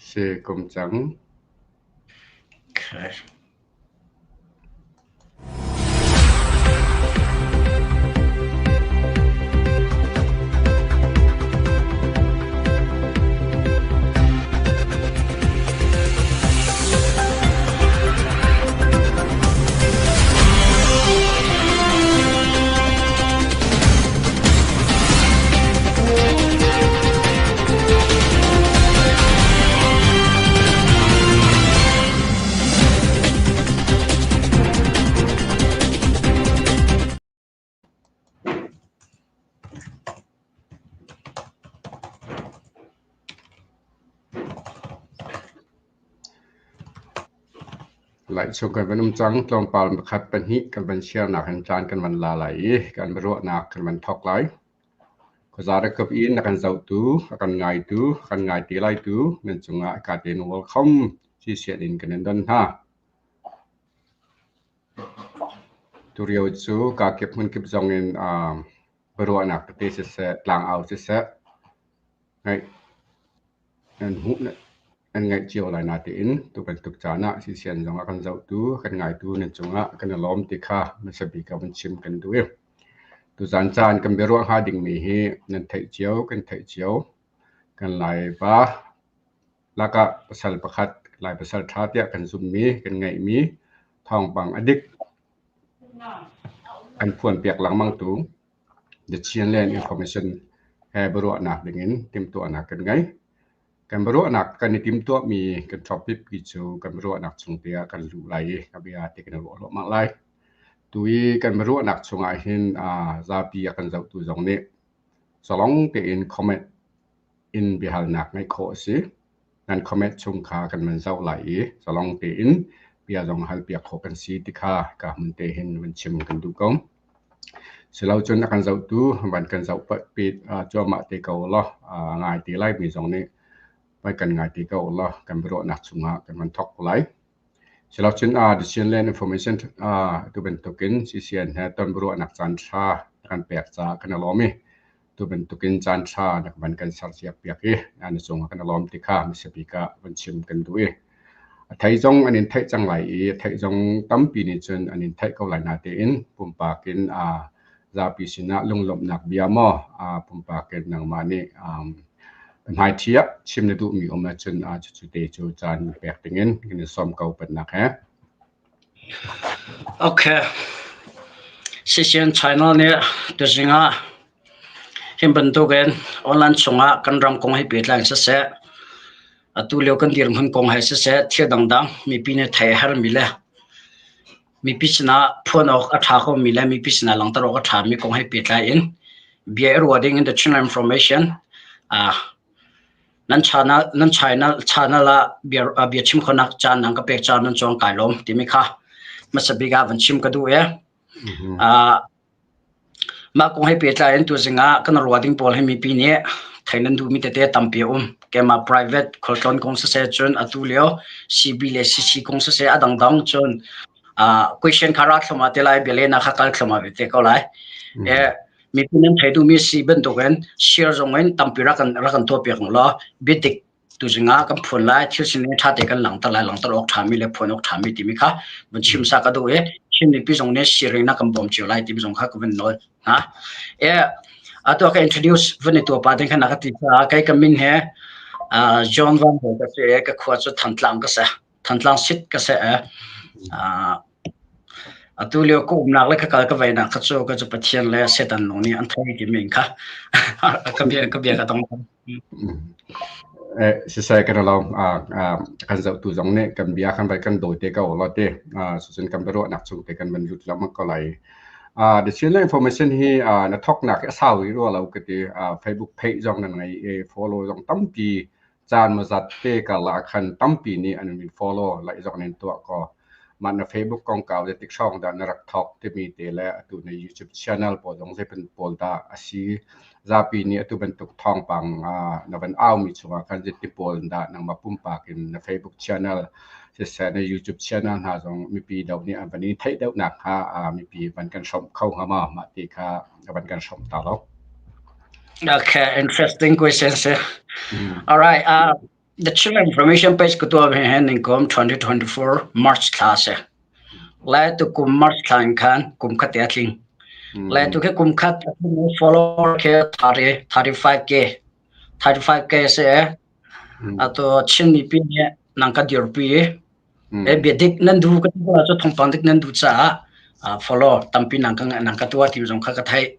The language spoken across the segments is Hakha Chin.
Si kum cang. Okay. Laihchung kan van um cang. Tlawmpal pakhat pahnih kan van share-nak in caan kan van la lai i kan biaruahnak kan van thawk lai. Khuaza rakap in a kan zohtu, a kan ngaitu, a kan ngai te laitu nan cungah ka tein welcome sisian in kan in don hna. Tulio cu kakip hmunkip zong in biaruahnak tete siseh, tlangau siseh, ngaih nan hmuh nan ngaih cio lai natein tu bantuk caan ah sisian zong a kan zohtu, a kan ngaitu nan cungah kan i lawm ti kha hmasa bik ah vun chim kan duh i tuzaan caan kan biaruah hnga dingmi hi nan theih cio, kan theih cio. Kan Laipa lakah pasal pakhat Lai pasal ṭha tiah kan zumhmi, kan ngeihmi thawngpang a dik an phuanpiak lengmangtu The Chinland Information he biaruahnak dingin timhtuahnak kan ngei. Kan biaruahnak kan i timhtuahmi kan topic pi cu kan biaruahnak chung te ah kan luh lai i ka bia ti kan i ruah hluahmah lai. Tu i kan biaruahnak chungah hin zapi a kan zohtu zong nih zalong tein comment in biahalnak ngeih khawh a si. Nan comment chung kha kan van zoh lai i zalong tein bia zong halpiak khawh kan si ti kha ka hmun te hin van chim kan duh ko. Silocun a kan zohtu van kan zoh cuahmah te ko law ngai te laimi zong nih van kan ngai te ko law kan biaruahnak chungah kan van thawk ko lai. Silocun The Chinland Information tu bantukin CCN he ton biaruahnak caan ṭha kan pek caah kan i lawm i tu bantukin caan ṭha na van kan sersiak piak i na cungah kan i lawm ti kha hmasa bik ah van chim kan duh i a thei zong an in theih cang lai i a theih zong tampi nih cun an in theih ko lai natein pumpak in zapi sinah lunglawmhnak bia maw pumpak in nangmah nih hmaiṭhi ah chim na duhmi um ahcun cucu te cu caan pek dingin kan in sawm ko upatnak he. Okay. Sisian China nih tuzing ah hi bantukin online chungah kan ram kong he pehtlai in siseh, atu lio kan dirhmun kong he siseh, thil dangdang mipi nih theih a herhmi le mipi sinah phuan awk a ṭha khomi le mipi sinah langhter awk a ṭhami kong he pehtlai in bia i ruah ding in the Chinland Information uh, nan channel nan channel channel ah bia bia chim khonak caan nan ka pek caan nan cawng kai lawm timi kha hmasa bik ah van chim ka duh e mah kong he pehtlai in tuzing ah kan ruah ding pawl hi mipi nih thei nan duhmi tete tampi a um keimah private khualtlawn kong siseh cun atu lio CB le CC kong siseh a dangdang cun question kha ra thloma te lai bia lehnak kha kal thloma ve te ko lai e mipi nan thei duhmi si bantukin share zong in tampi rak kan rak kan tuahpiak law biadik tuzing ah kan phuan lai thil sining ṭha te kan langhter lai langhter awk ṭhami le phuan awk ṭhami timi kha vun chim sa ka duh i Chin mipi zong nih sharing na kan bawm cio lai timi zong kha ka vun nawl hna e atu ka introduce vun i tua pa ding kha na ka ti caah kei ka min he John Van Ho ka si ka khua cu Thantlang ka si Thantlang sit ka si atu lio ka umnak le ka kal ka veinak kha cu ka cu Pathian le Satan lawng nih an thei timi kha ka bia ka bia ka tong Siseh kan lo kan zohtu zong nih kan bia kan vai kan dawi te ko law ti cucun kan biaruahnak chung te kan van lut lengmang ko lai. The Chinland Information hi na thawknak hi a sau rih rua lo ka ti. Facebook page zong nan ngei i follow zong tampi caan mazat te karlak ah khan tampi nih an in follow like zong nan tuah ko. Mah na Facebook kongkau zeitik hrawng dah na rak thawk timi te le atu na YouTube channel pawl zong zei pawl dah a si. Zapi nih atu bantuk thawngpang na van aumi chungah khan zeiti pawl dah nangmah pumpak in na Facebook channel siseh na YouTube channel hna zong mipi deuh nih an van i theih deuh nakhnga mipi van kan hrawmh kho hnga maw? Mah ti kha van kan hrawmh ta lo. Okay, interesting question, sir. All right. The Chinland Information Page ka tuah ve hin ning kum 2024 March thla a si. Lai tu kum March thla in khan kum khat te a tling. Lai tu khi kum khat follower khi 30 35k 35k si e. Atu Chin mipi nih nang ka dirpi i E biadik nan duh ka ti cu thawngpang dik nan duh caah follow tampi nang ka nang ka tuah ti zong kha ka thei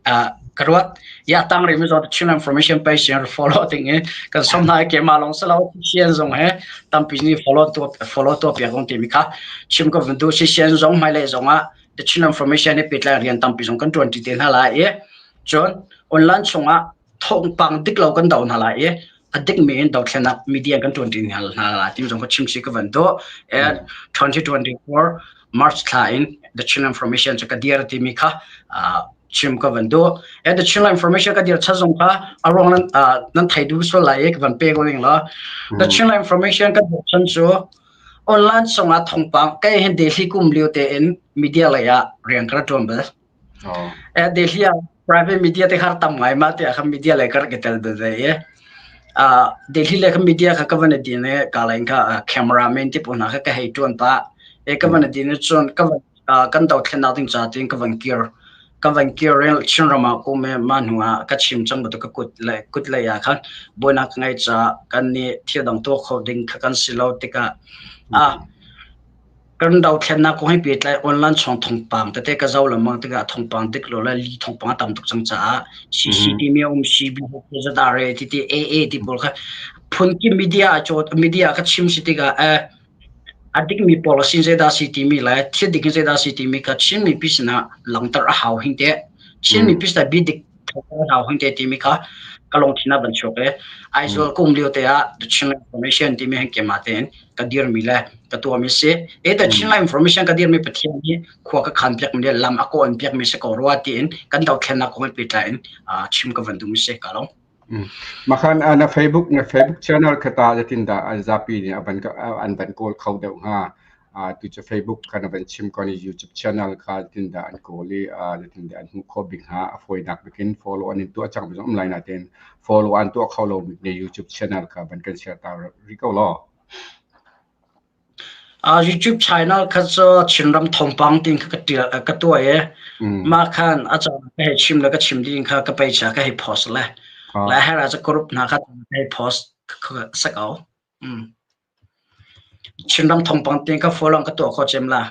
ka ruat ya tang ri mi zong Chin information page in follow ting i kan som hna ke ma long salo sian zong he tampi ni follow tu follow tu pia kong ti mi kha chim ko du si sian zong mai le zong ah the Chin information ni petlai rian tampi zong kan tuan ti te hna lai i cun online chungah thawngpang dik lo kan do hna lai i a dikmi in dothlennak media kan ṭuanṭi hna lai ti zong ka chim si ka van duh. And 2024 March thla in the Chin Information cu ka dir timi kha chim ka van duh. And the Chin Information ka dir chan zong kha a ruang nan nan thei duh sual lai i ka van pe ko ning la. The Chin Information ka dir chan cu online songah thawngpang kai hin Delhi kum lio te in media lei ah rian ka ṭuan bal. Delhi ah private media te kha tam ngai ma tiah kha media lei ka rak i tel ve i Delhi le kha media kha ka van i din i ka lain kha cameraman ti pawl hna kha ka hei ṭuan pah. E ka van i din cun ka van kan dothlennak ding ca tiin ka van kir. Ka van kir i Chinram ah kum i mah hnu ah ka chim cang bantuk ka kut le kut lei ah khan buainak ka ngei caah kan nih thil dang tuah kho ding kha kan si lo tikah ah Kan dothlennak kong he pehtlai online chung thawngpang tete ka zoh lengmang tikah thawngpang dik lo le li thawngpang a tam tuk cang caah CCTV a um CB ZRA titi AA ti pawl kha phunki media media kha chim si tikah eh a dikmi policy zeidah si timi le thil dik zeidah si timi kha Chin mipi sinah langhter a hau hing te Chin mipi sinah bi dik hau hing te timi kha ka lungthin ah van chuak i Aizawl kum lio te ah The Chin Information timi hin kema tein ka dirmi le ka tuahmi si. E the Chin Information ka dirmi Pathian nih khua ka khan piakmi le lam a kawn piakmi si ko rua tiin kan dothlennak kong pehtlai in chim ka van duhmi si ka lo. Makhan na Facebook na Facebook channel khata zatin dah an zapi nih an an van kawl kho deuh hnga tu cu Facebook kha na van chim ko ni YouTube channel kha tin dah an kawl i zatin dah an hmuh kho bik hnga a fawinak bikin follow an in tuah cang bi um lai na ten follow an tuah kho lo bik ne YouTube channel kha van kan share ta ri ko law. YouTube channel kha cu Chinram thawngpang tin kha ka tial ka tuah i mah khan a caan ka hei chim le ka chim ding kha ka pei ka hei post le le her ah group hna kha ka hei post sak au. Chinram thawngpang tin kha follow ka tuah kho cem la.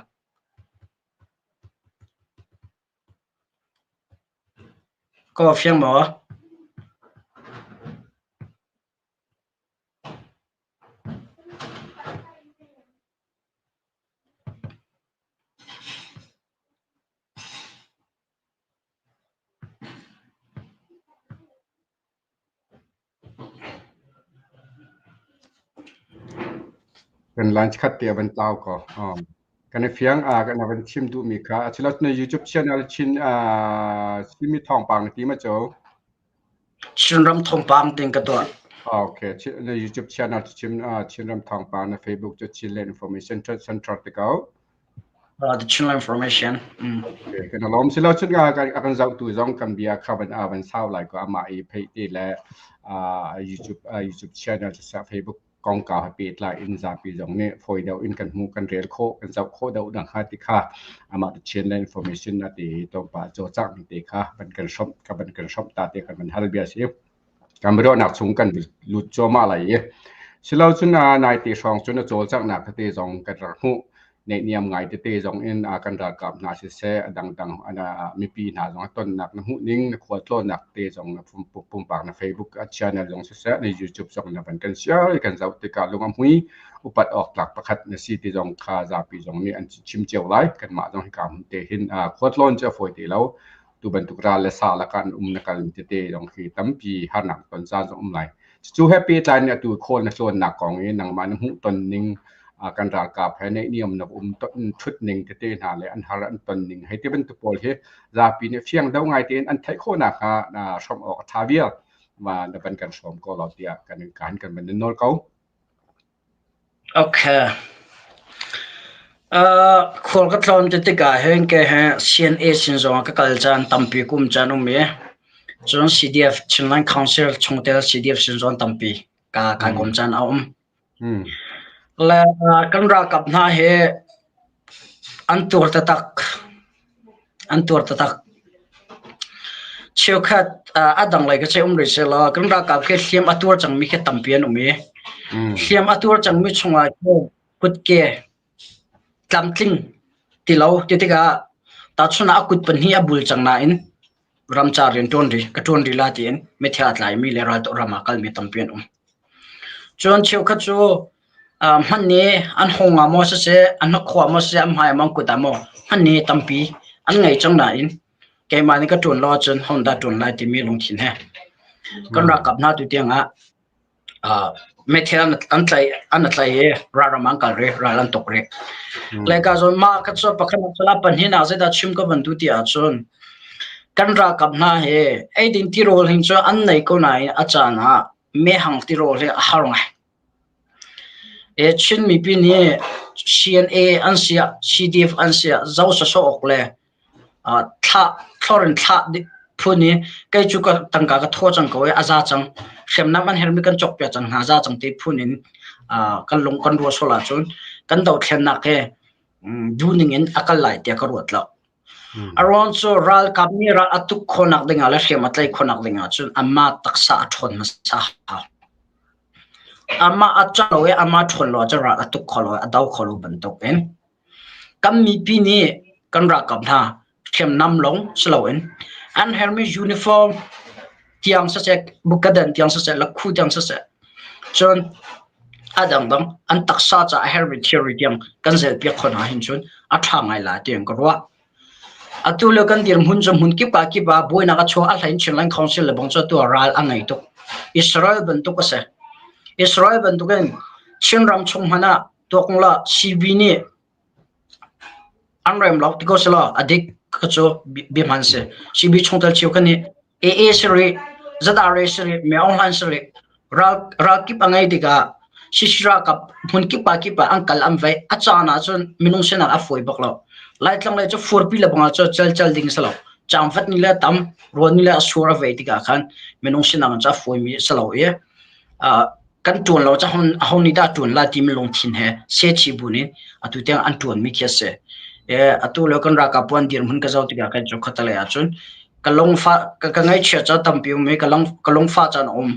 Ko fiang maw? Kan line khat te a van tlau ko. Kan i fiang kan van chim duhmi kha a chilot na YouTube channel chin Chinmi thawngpang na ti ma cu? Chinram thawngpang ting ka tuah. Okay, na YouTube channel chim Chinram thawngpang na Facebook cu Chinland Information Center te ko. The Chinland Information. Okay, kan lawm silo chun ka kan zoh tu zong kan bia kha van van sau lai ko ama i phei te le YouTube YouTube channel sa Facebook kongkau he pehtlai in zapi zong nih fawi deuh in kan hmuh kan rel khawh kan zoh khawh deuh nakhnga ti kha amah the Chinland information a ti tlawmpal cawlcangh mi te kha van kan hrawmh ka van kan hrawmh ta te kan van hal bia si. Kan biaruahnak chung kan lut cuahmah lai i silo cun nai te hrawng cun a cawlcanghnak tete zong kan rak hmuh neihniam ngai tete zong in kan ralkap hna siseh a dangdang mipi hna zong a tonnak na hmuh ning na khualtlawnnak te zong na pumpak na Facebook channel zong siseh na YouTube zong na van kan share kan zoh tikah lung a hmui upat awk tlak pakhat na si ti zong kha zapi zong nih an chim cio lai kanmah zong hika hmun te hin khualtlawn cu a fawi te lo tu bantuk ral le sa lakah an um na kal tete zong khi tampi harnak ton caan zong um lai Cucu he pehtlai in atu khawl na tlawnnak kong i nangmah na hmuhton ning kan ralkap he naihniam na um ṭhut ning tete hna le an har an ton ning hei ti bantuk pawl hi zapi nih fiang deuh ngai tein an theih khawh nakhnga na hrawmh awk a ṭha vial ma na van kan hrawm ko law tiah kan kan kan van in nawl ko. Okay. Khual ka tlawn ti tikah hin ke he CNA sin zong ah ka kal caan tampi kum caan um i cun CDF Chinland Council chungtel CDF sin zong tampi ka kai kom caan a um. Le kan ralkap hna hi an tuar taktak. An tuar taktak. Cheukhat a dang lei ka ce um rih selaw kan ralkap khi hliam a tuar cangmi khi tampi an um i hliam a tuar cangmi chungah kutke tlamtling ti lo ti tikah tahchun ah a kut pahnih a bul cang nain ramcar rian ṭuan rih ka ṭuan rih la tiin mithil a tlaimi le raltuk ram ah kalmi tampi an um. Cun cheukhat cu hman ni an hong ah maw siseh, an hnakhaw ah maw siseh, an hmai ah maw an kut ah maw hman ni tampi an ngei cang nain keimah nih ka ṭuan lo ahcun hodah ṭuan lai timi lungthin he kan ralkap hna tu tiang ah Meithal an tlaih an tlaih i ralram an kal rih, ral an tuk rih. Le ka zawn mah ka cu pakhat cala pahnih zeidah chim ka van duh ti ahcun kan ralkap hna hi eidin tirawl hin cu an nei ko nain a caan ah mehhang tirawl hi a har ngai. E Chin mipi nih CNA an siah CDF an siah zo sawsawh awk le Thlah thlor in thlah phun i kei cu ka tangka ka thaw cang ko i a za cang. Hriamnam an herhmi kan cawkpiak cang hna, a za cang ti phun in kan lung kan ruah sual ahcun kan dothlennak hi duhning in a kal lai tiah ka ruat lo. A ruang cu ralkap nih ral a tuk khawhnak dingah le hriam a tlaih khawhnak dingah cun amah taksa a ṭhawn hmasa hau. Amah a cang lo i amah ṭhawn lo ahcun ral a tuk kho lo i a do kho lo bantukin Kan mipi nih kan ralkap hna hriamnam lawng si loin an herhmi uniform tiang siseh, bukadan tiang siseh, lakhu tiang siseh, cun a dangdang an taksa caah a herhmi thilri tiang kan zelpiak khawh hna hin cun a ṭha ngai lai tiah ka ruah. Atu lio kan dirhmun cu hmun kip ah kip ah buainak a chuak a hlei in Chinland Council le bang cu atu ah ral a ngei tuk. Israel bantuk a si. Israel bantukin Chinram chung hmanh ah Tuak la CB nih an rem lo ti ko selaw a dik ka cu bia hman si. CB chungtel cio kan nih AA si rih, ZRA si rih, Me Aung Hlaing si rih, ral ralkip a ngei tikah CC ralkap hmun kip ah kip ah an kal an vei a caan ah cun minung sinak a fawi bak lo. Laitlang lei cu furpi le bang ah cu cel cel ding si lo. Cangvat ni le tam, ruan ni le a sur a vei tikah khan minung sinak cu a fawimi si lo i kan ṭuan lo cun aho nih dah ṭuan lai timi lungthin he sechi bu nih atu tiang an ṭuanmi khi a si. Atu le kan ralkap puan dirhmun ka zoh tikah khin cu khuatalei ahcun ka lungfa ka ngaihchia ca tampi um i ka lung ka lungfah caan a um.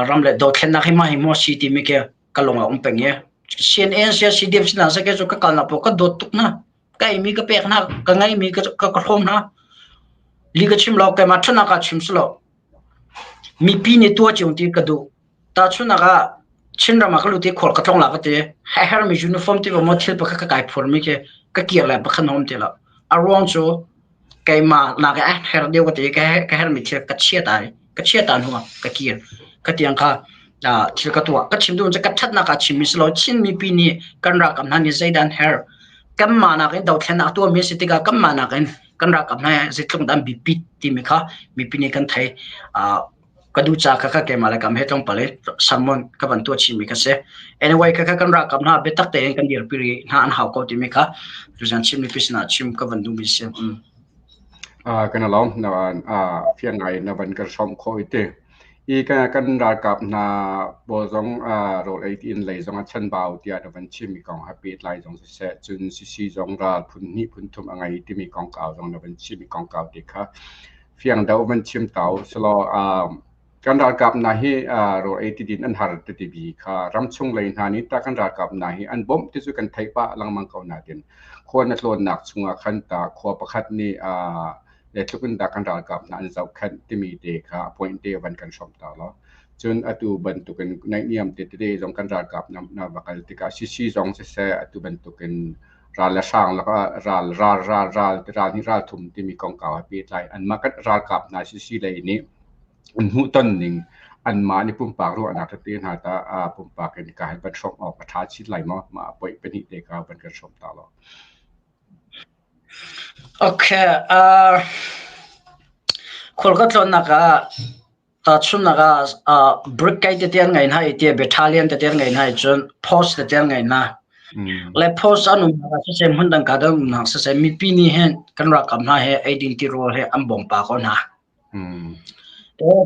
Ram le dothlennak hi mah hi maw si timi khi ka lung ah um peng i CNN sia CDF sinah seh cu ka kalnak paoh ka dawt tuk hna. Ka eimi ka pek hna, ka ngeimi ka ka hrawm hna. Li ka chim lo, keimah ṭhatnak ah chim si lo. Mipi nih tuah cio ti ka duh. Tahchunhnak ah Chinram ah ka lut i khual ka tlawng la ka ti. A herhmi uniform ti maw thil pakhat ka kai phurmi khi ka kir le pakhat na um ti lo. A ruang cu keimah nak i a her deuh ka ti i ka herhmi thil ka chia ta i ka chia ta hnu ah ka kir. Ka tiang kha thil ka tuah. Ka chim duh cu ka ṭhatnak ah chimmi si lo. Chin mipi nih kan ralkap hna nih zeidah an herh? Kanmah nakin dothlennak a tuahmi a si tikah kanmah nakin kan ralkap hna zeitluk dah an biapit timi kha mipi nih kan thei. Ka duh ca kha kha keimah le kam he tlawmpal i sermon ka van tuah chihmi kha si. Anyway, kha kha kan ralkap hna biatak tein kan dirpi rih hna an hau ko timi kha tuzan chim mipi sinah chim ka van duhmi si. Kan alawm na fiang ngai na van kan hrawm khawh i ti. I kan ralkap hna pawl zong rawl ei tiin lei zong a chanbau tiah na van chimmi kong he pehtlai zong siseh, cun sisi zong ral phun hnih phun thum a ngei timi kongkau zong na van chimmi kongkau te kha fiang deuh van chim ta u silaw kan ralkap hna hi rawl ei ti din an har titi bi kha ramchung lei hna nih tah kan ralkap hna hi an bawmh ti cu kan theih pah lengmang ko nain khua na tlawnnak chungah khan ta khua pakhat nih zeitluk in dah kan ralkap hna an zohkhenh timi te kha point te van kan hrawmh ta law cun atu bantukin naihniam te tete zong kan ralkap na va kal tikah sisi zong siseh atu bantukin ral le hrang lakah ral ral ral ral ral hnih ral thum timi kongkau he pehtlai anmah kan ralkap hna sisi lei nih an hmuhton ning anmah nih pumpak ruahnak tete hna ta pumpak in ka han van hrawmh awk a ṭha chin lai maw mah point pahnih te kha van kan hrawmh ta law. Okay, khual ka tlawnnak ah tahchunhnak ah brick tete an ngei hna i tiah battalion tete an ngei hna i cun post tete an ngei hna. Le post an umnak ah siseh hmundang ka dang umnak siseh mipi nih hin kan ralkap hna he eidin tirawl he an bawm pah ko hna.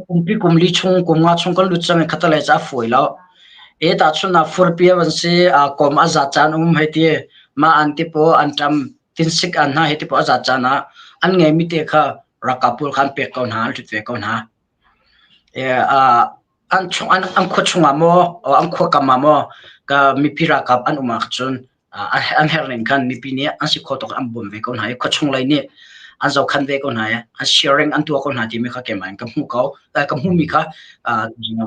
Kumpi kum li chung kum nga chung kan lut cang i khatalei cu a fawi lo. E tahchun ah furpi a van si kom a zat caan um hei ti ma an ti po an ṭam tinsik an hna hei ti po a zat caan ah an ngeimi te kha ralkap pawl kha an pek ko hna an hlut ve ko hna. E, an chung an, an khua chungah maw an khua kam ah maw ka mipi ralkap an um ahcun an herh ning khan mipi nih an si kho tuk an bawm ve ko hna i khuachung lei nih an zohkhan ve ko hna i an sharing an tuah ko hna timi kha keimah in ka hmuh ko ka hmuhmi kha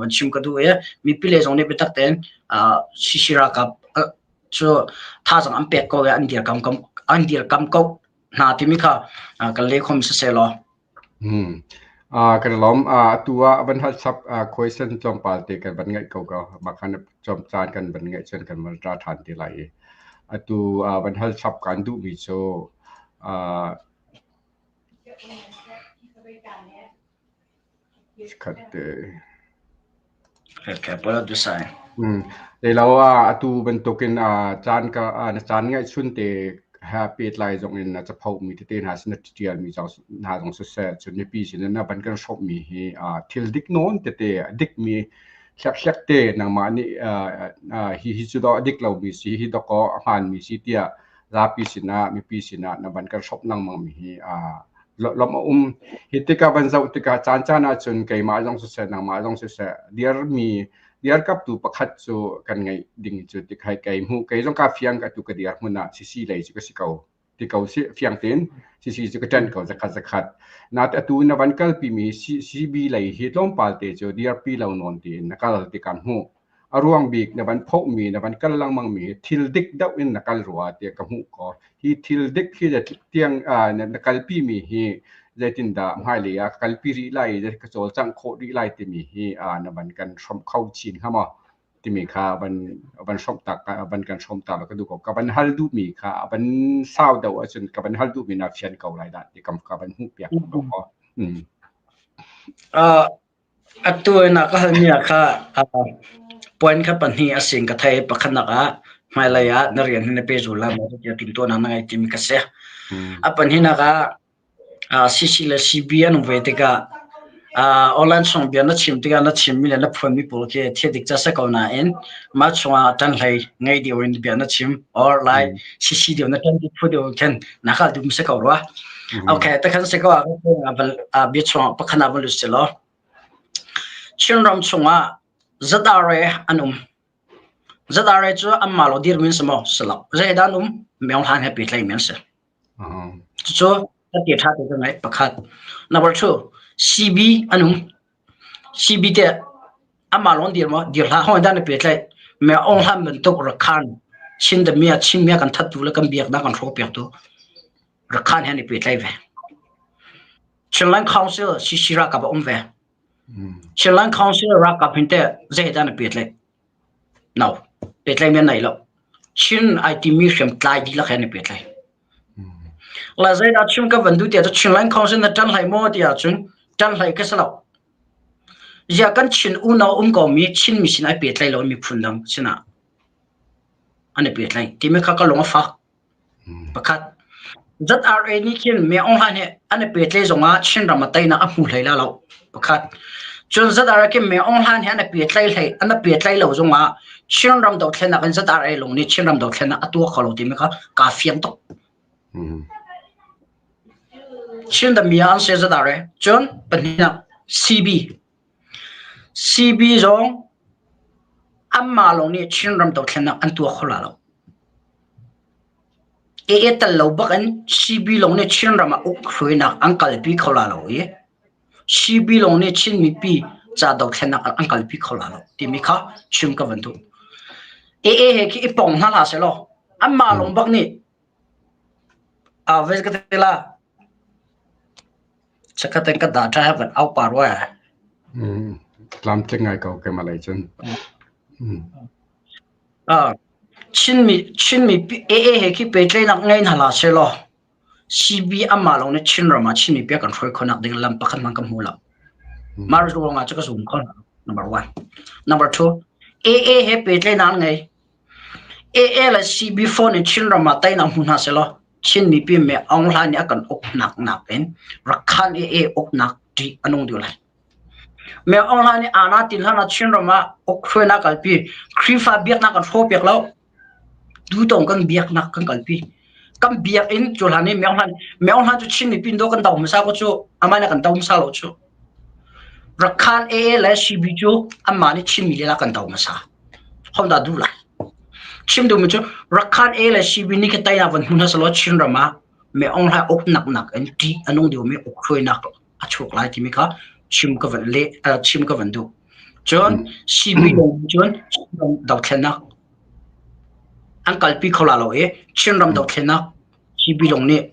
van chim ka duh i mipi le zong nih biatak tein CC ralkap cu thazang an pek ko i an dirkam an dirkam ko hna timi kha kan le khom siseh law Hmm. Ah, kan lawm. Ah, atu ah van hal chap ah, question tlawmpal te kan van ngaih ko ko. Mah khan cawm caan kan van ngaih cun kan van ra ṭhan te lai i. Atu ah van hal chap kan duhmi cu ah, khat te. Okay, pala dusai. Mm. Leilo ah atu bantukin ah caan ka ah, na caan ngaih chun te ha pehtlai zong in na capo mi tete hna sin na ṭial mi zong hna zong siseh cun mipi sin na van kan hrawmh mi hi ah thil dik nawn tete a dik mi hlekhlek te nangmah nih ah ah hi hi cu dawh a dik lo mi si hi dawkaw a hmaan mi si tiah zapi sinah mipi sinah na van kan hrawmh lengmang mi hi ah lawmh a um. Hi tikah van zoh tikah caan caan ahcun keimah zong siseh nangmah zong siseh dirmi dirkaptu pakhat cu kan ngeih ding cu tikhai kei hmuh kei zong ka fiang ka tu ka dir hmun ah sisi lei cu ka si ko ti ko si fiang tein sisi cu ka ṭanh ko zakhat zakhat nate atu na van kalpi mi CB lei hi tlawmpal te cu dirpi lo nawn tiin na kal ti kan hmuh A ruang bik na van phohmi, na van kal lengmangmi hi thil dik deuh in na kal rua tiah ka hmuh ko. Hi thil dik hi tiang na kalpimi hi zeitindah hmailei ah ka kalpi rih lai i ka cawlcangh khawh rih lai timi hi na van kan hrawmh kho chin hnga maw timi kha van van hrawmh tak van kan hrawm ta ka duh ko. Ka van hal duhmi kha a van sau deuh ahcun ka van hal duhmi na fian ko lai dah ti ka van hmuh piak ko. Mm. Uh, Atu in a ka halmi ah kha point kha pahnih a si in ka thei. Pakhatnak ah hmailei ah na rian hi na pehzul lai maw tiah timhtuahnak na ngei timi ka si. A pahnihnak ah CC le CB an um ve tikah online chung bia na chim tikah na chimmi le na phuanmi pawl khi thil dik ca si ko nain mah chungah ṭanhlei ngei deuh in bia na chim or lai CC deuh na ṭan phu deuh khin na kal duh si ko rua. Okay, takhan si ko ah bia chungah pakhat ah van lut si law. Chinram chungah ZRA an um. ZRA cu anmah lo dirmi an si maw? Si lo. Zeidah an um? Myeong Hlan he pehtlaimi an si. Cucu ka ti ṭha te ka ngaih pakhat. Number two, CB an um. CB te amah lawng dir maw? Dir hlah. Hawi dah na pehtlaih? Myeong Hlan bantuk Rakhan Chin dami Chin mia kan thattu le kan biaknak kan hrawhpiaktu Rakhan he an i pehtlaih ve. Chinland Council CC ralkap a um ve. Chinland Council ralkap hin teh zeidah na pehtlaih? No, pehtlaih mi an nei lo. Chin ai timi hriamtlai dihlak he an i pehtlaih. La zeidah chim ka van duh tiah Chinland Council na ṭan hlei maw tiah cun ṭan hlei ka si lo. Zia kan Chin unau um ko mi Chin mi sin ai pehtlaih lo miphun dang sinah an i pehtlaih timi kha ka lung a fak. Pakhat. ZRA nih khin Me Aung Hlaing he an i pehtlaih zongah Chinram a teinak a hmu hlei la lo. Pakhat. Cun ZRA khi Me Aung Hlaing he an i pehtlaih hlei an i pehtlaih lo zongah Chinram dothlennak in ZRA lung nih Chinram dothlennak a tuah kho lo timi kha kaa fiang tuk. Chin dami ah an si ZRA. Cun pahnihnak CB. CB zong anmah lawng nih Chinram dothlennak an tuah kho la lo. AA tel lo bak in CB lawng nih Chinram ah ukhruainak an kalpi kho la lo i CB lawng nih Chin mipi ca dothlennak an kalpi kho la lo timi kha chim ka van duh. AA he khi i pong hna hlah seh law anmah lawng bak nih a ves ka te la Chakhat in ka data he van au par wa. Mm. Tlamtling ngai ko ke malay cun. Mm. Ah, Chinmi Chinmi AA he khi pehtlaihnak ngei hna hlah sehlaw CB amah lawng nih Chinram ah Chinmi pek kan hruai khawhnak ding lam pakhat hmanh kan hmu lo. Mah ruangah cu ka zum kho hna. Number one. Number two, AA he pehtlaihnak ngei. AA le CB phone in Chinram ah teinak hmu hna sehlaw Chin mipi me Aung Hlaing nih a kan uknak nakin Rakhan AA uknak ṭih a nung deuh lai. Me Aung Hlaing nih aana tin hlan ah Chinram ah ukhruainak kalpi, Khrihfa biaknak kan hrawhpiak lo. Tutong kan biaknak kan kalpi. Kan biakinn cu hlan i Me Aung Hlaing, Me Aung Hlaing cu Chin mipi do kan do hmasa ko cu, amah nih kan do hmasa lo cu. Rakhan AA le CB cu anmah nih Chinmi lila kan do hmasa. Honda duh lai. Chim duhmi cu Rakhan A le CB nih khi teinak van hmu hna selaw Chinram ah Me Aung Hlaing uknak nak in ṭih a nung deuhmi ukhruainak a chuak lai timi kha chim ka van le chim ka van duh. Cun CB cun Chinram dothlennak an kalpi kho la lo i Chinram dothlennak CB lawng nih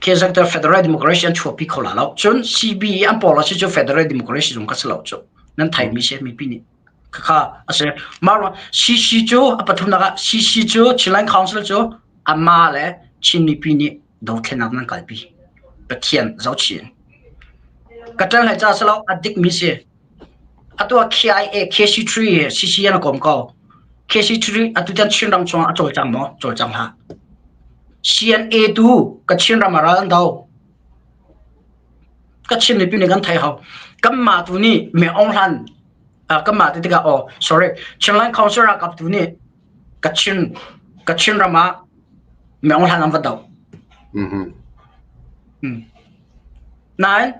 Kazakh Federal Democracy an chuahpi kho la lo. Cun CB i an policy cu Federal Democracy zong kha si lo cu. Nan theimi si mipi nih. Khakha a si. Mah CC cu a pathumnak ah CC cu Chinland Council cu amah le Chin mipi nih dothlennak nan kalpi. Pathian zohchih in. Ka ṭan hlei ca si lo a dikmi si. Atu ah KIA KC3 CC an kawm ko. KC3 atu tan Chinram chungah a cawlcang maw? Cawlcang hlah. CNA tu ka Chinram ah ral an do. Ka Chin mipi nih kan thei hau. Kanmah tu nih Me Aung Hlan kanmah ti tikah oh sorry Chinland Council ralkap tu nih Kachin Kachin ram ah Me Aung Hlan an va doh. Mm-hmm. Mm. Nain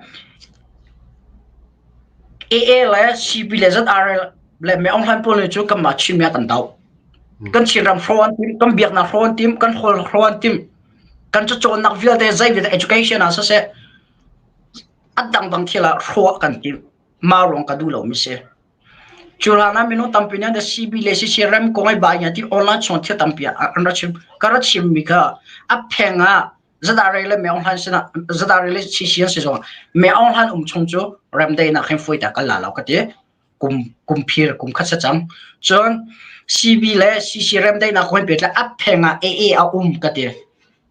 AA le CB le ZRL le Me Aung Hlaing pawl nih cu kanmah Chinmi ah kan doh. Kan Chinram hrawh an tim, kan biaknak hrawh an tim, kan hawl hrawh an tim. Kan cacawnnak vialte zei vialte education ah siseh a dangdang thil ah hrawh kan tim. Mah ruang ka duh lomi si. Cu hlan ah minung tampi nih an CB le CC rem kong ai bai ti online chung thil tampi an ra chim. Ka ra chimmi kha a pheng ah Zadare le Me Aung Hlaing sinah Zadare le CC an si zong Me Aung Hlaing um chung cu remdaihnak hin fuai ta kal la lo ka ti. Kum kum phir kum khat sa cang. Cun CB le CC remdaihnak kong pet le a pheng ah AA a um ka ti.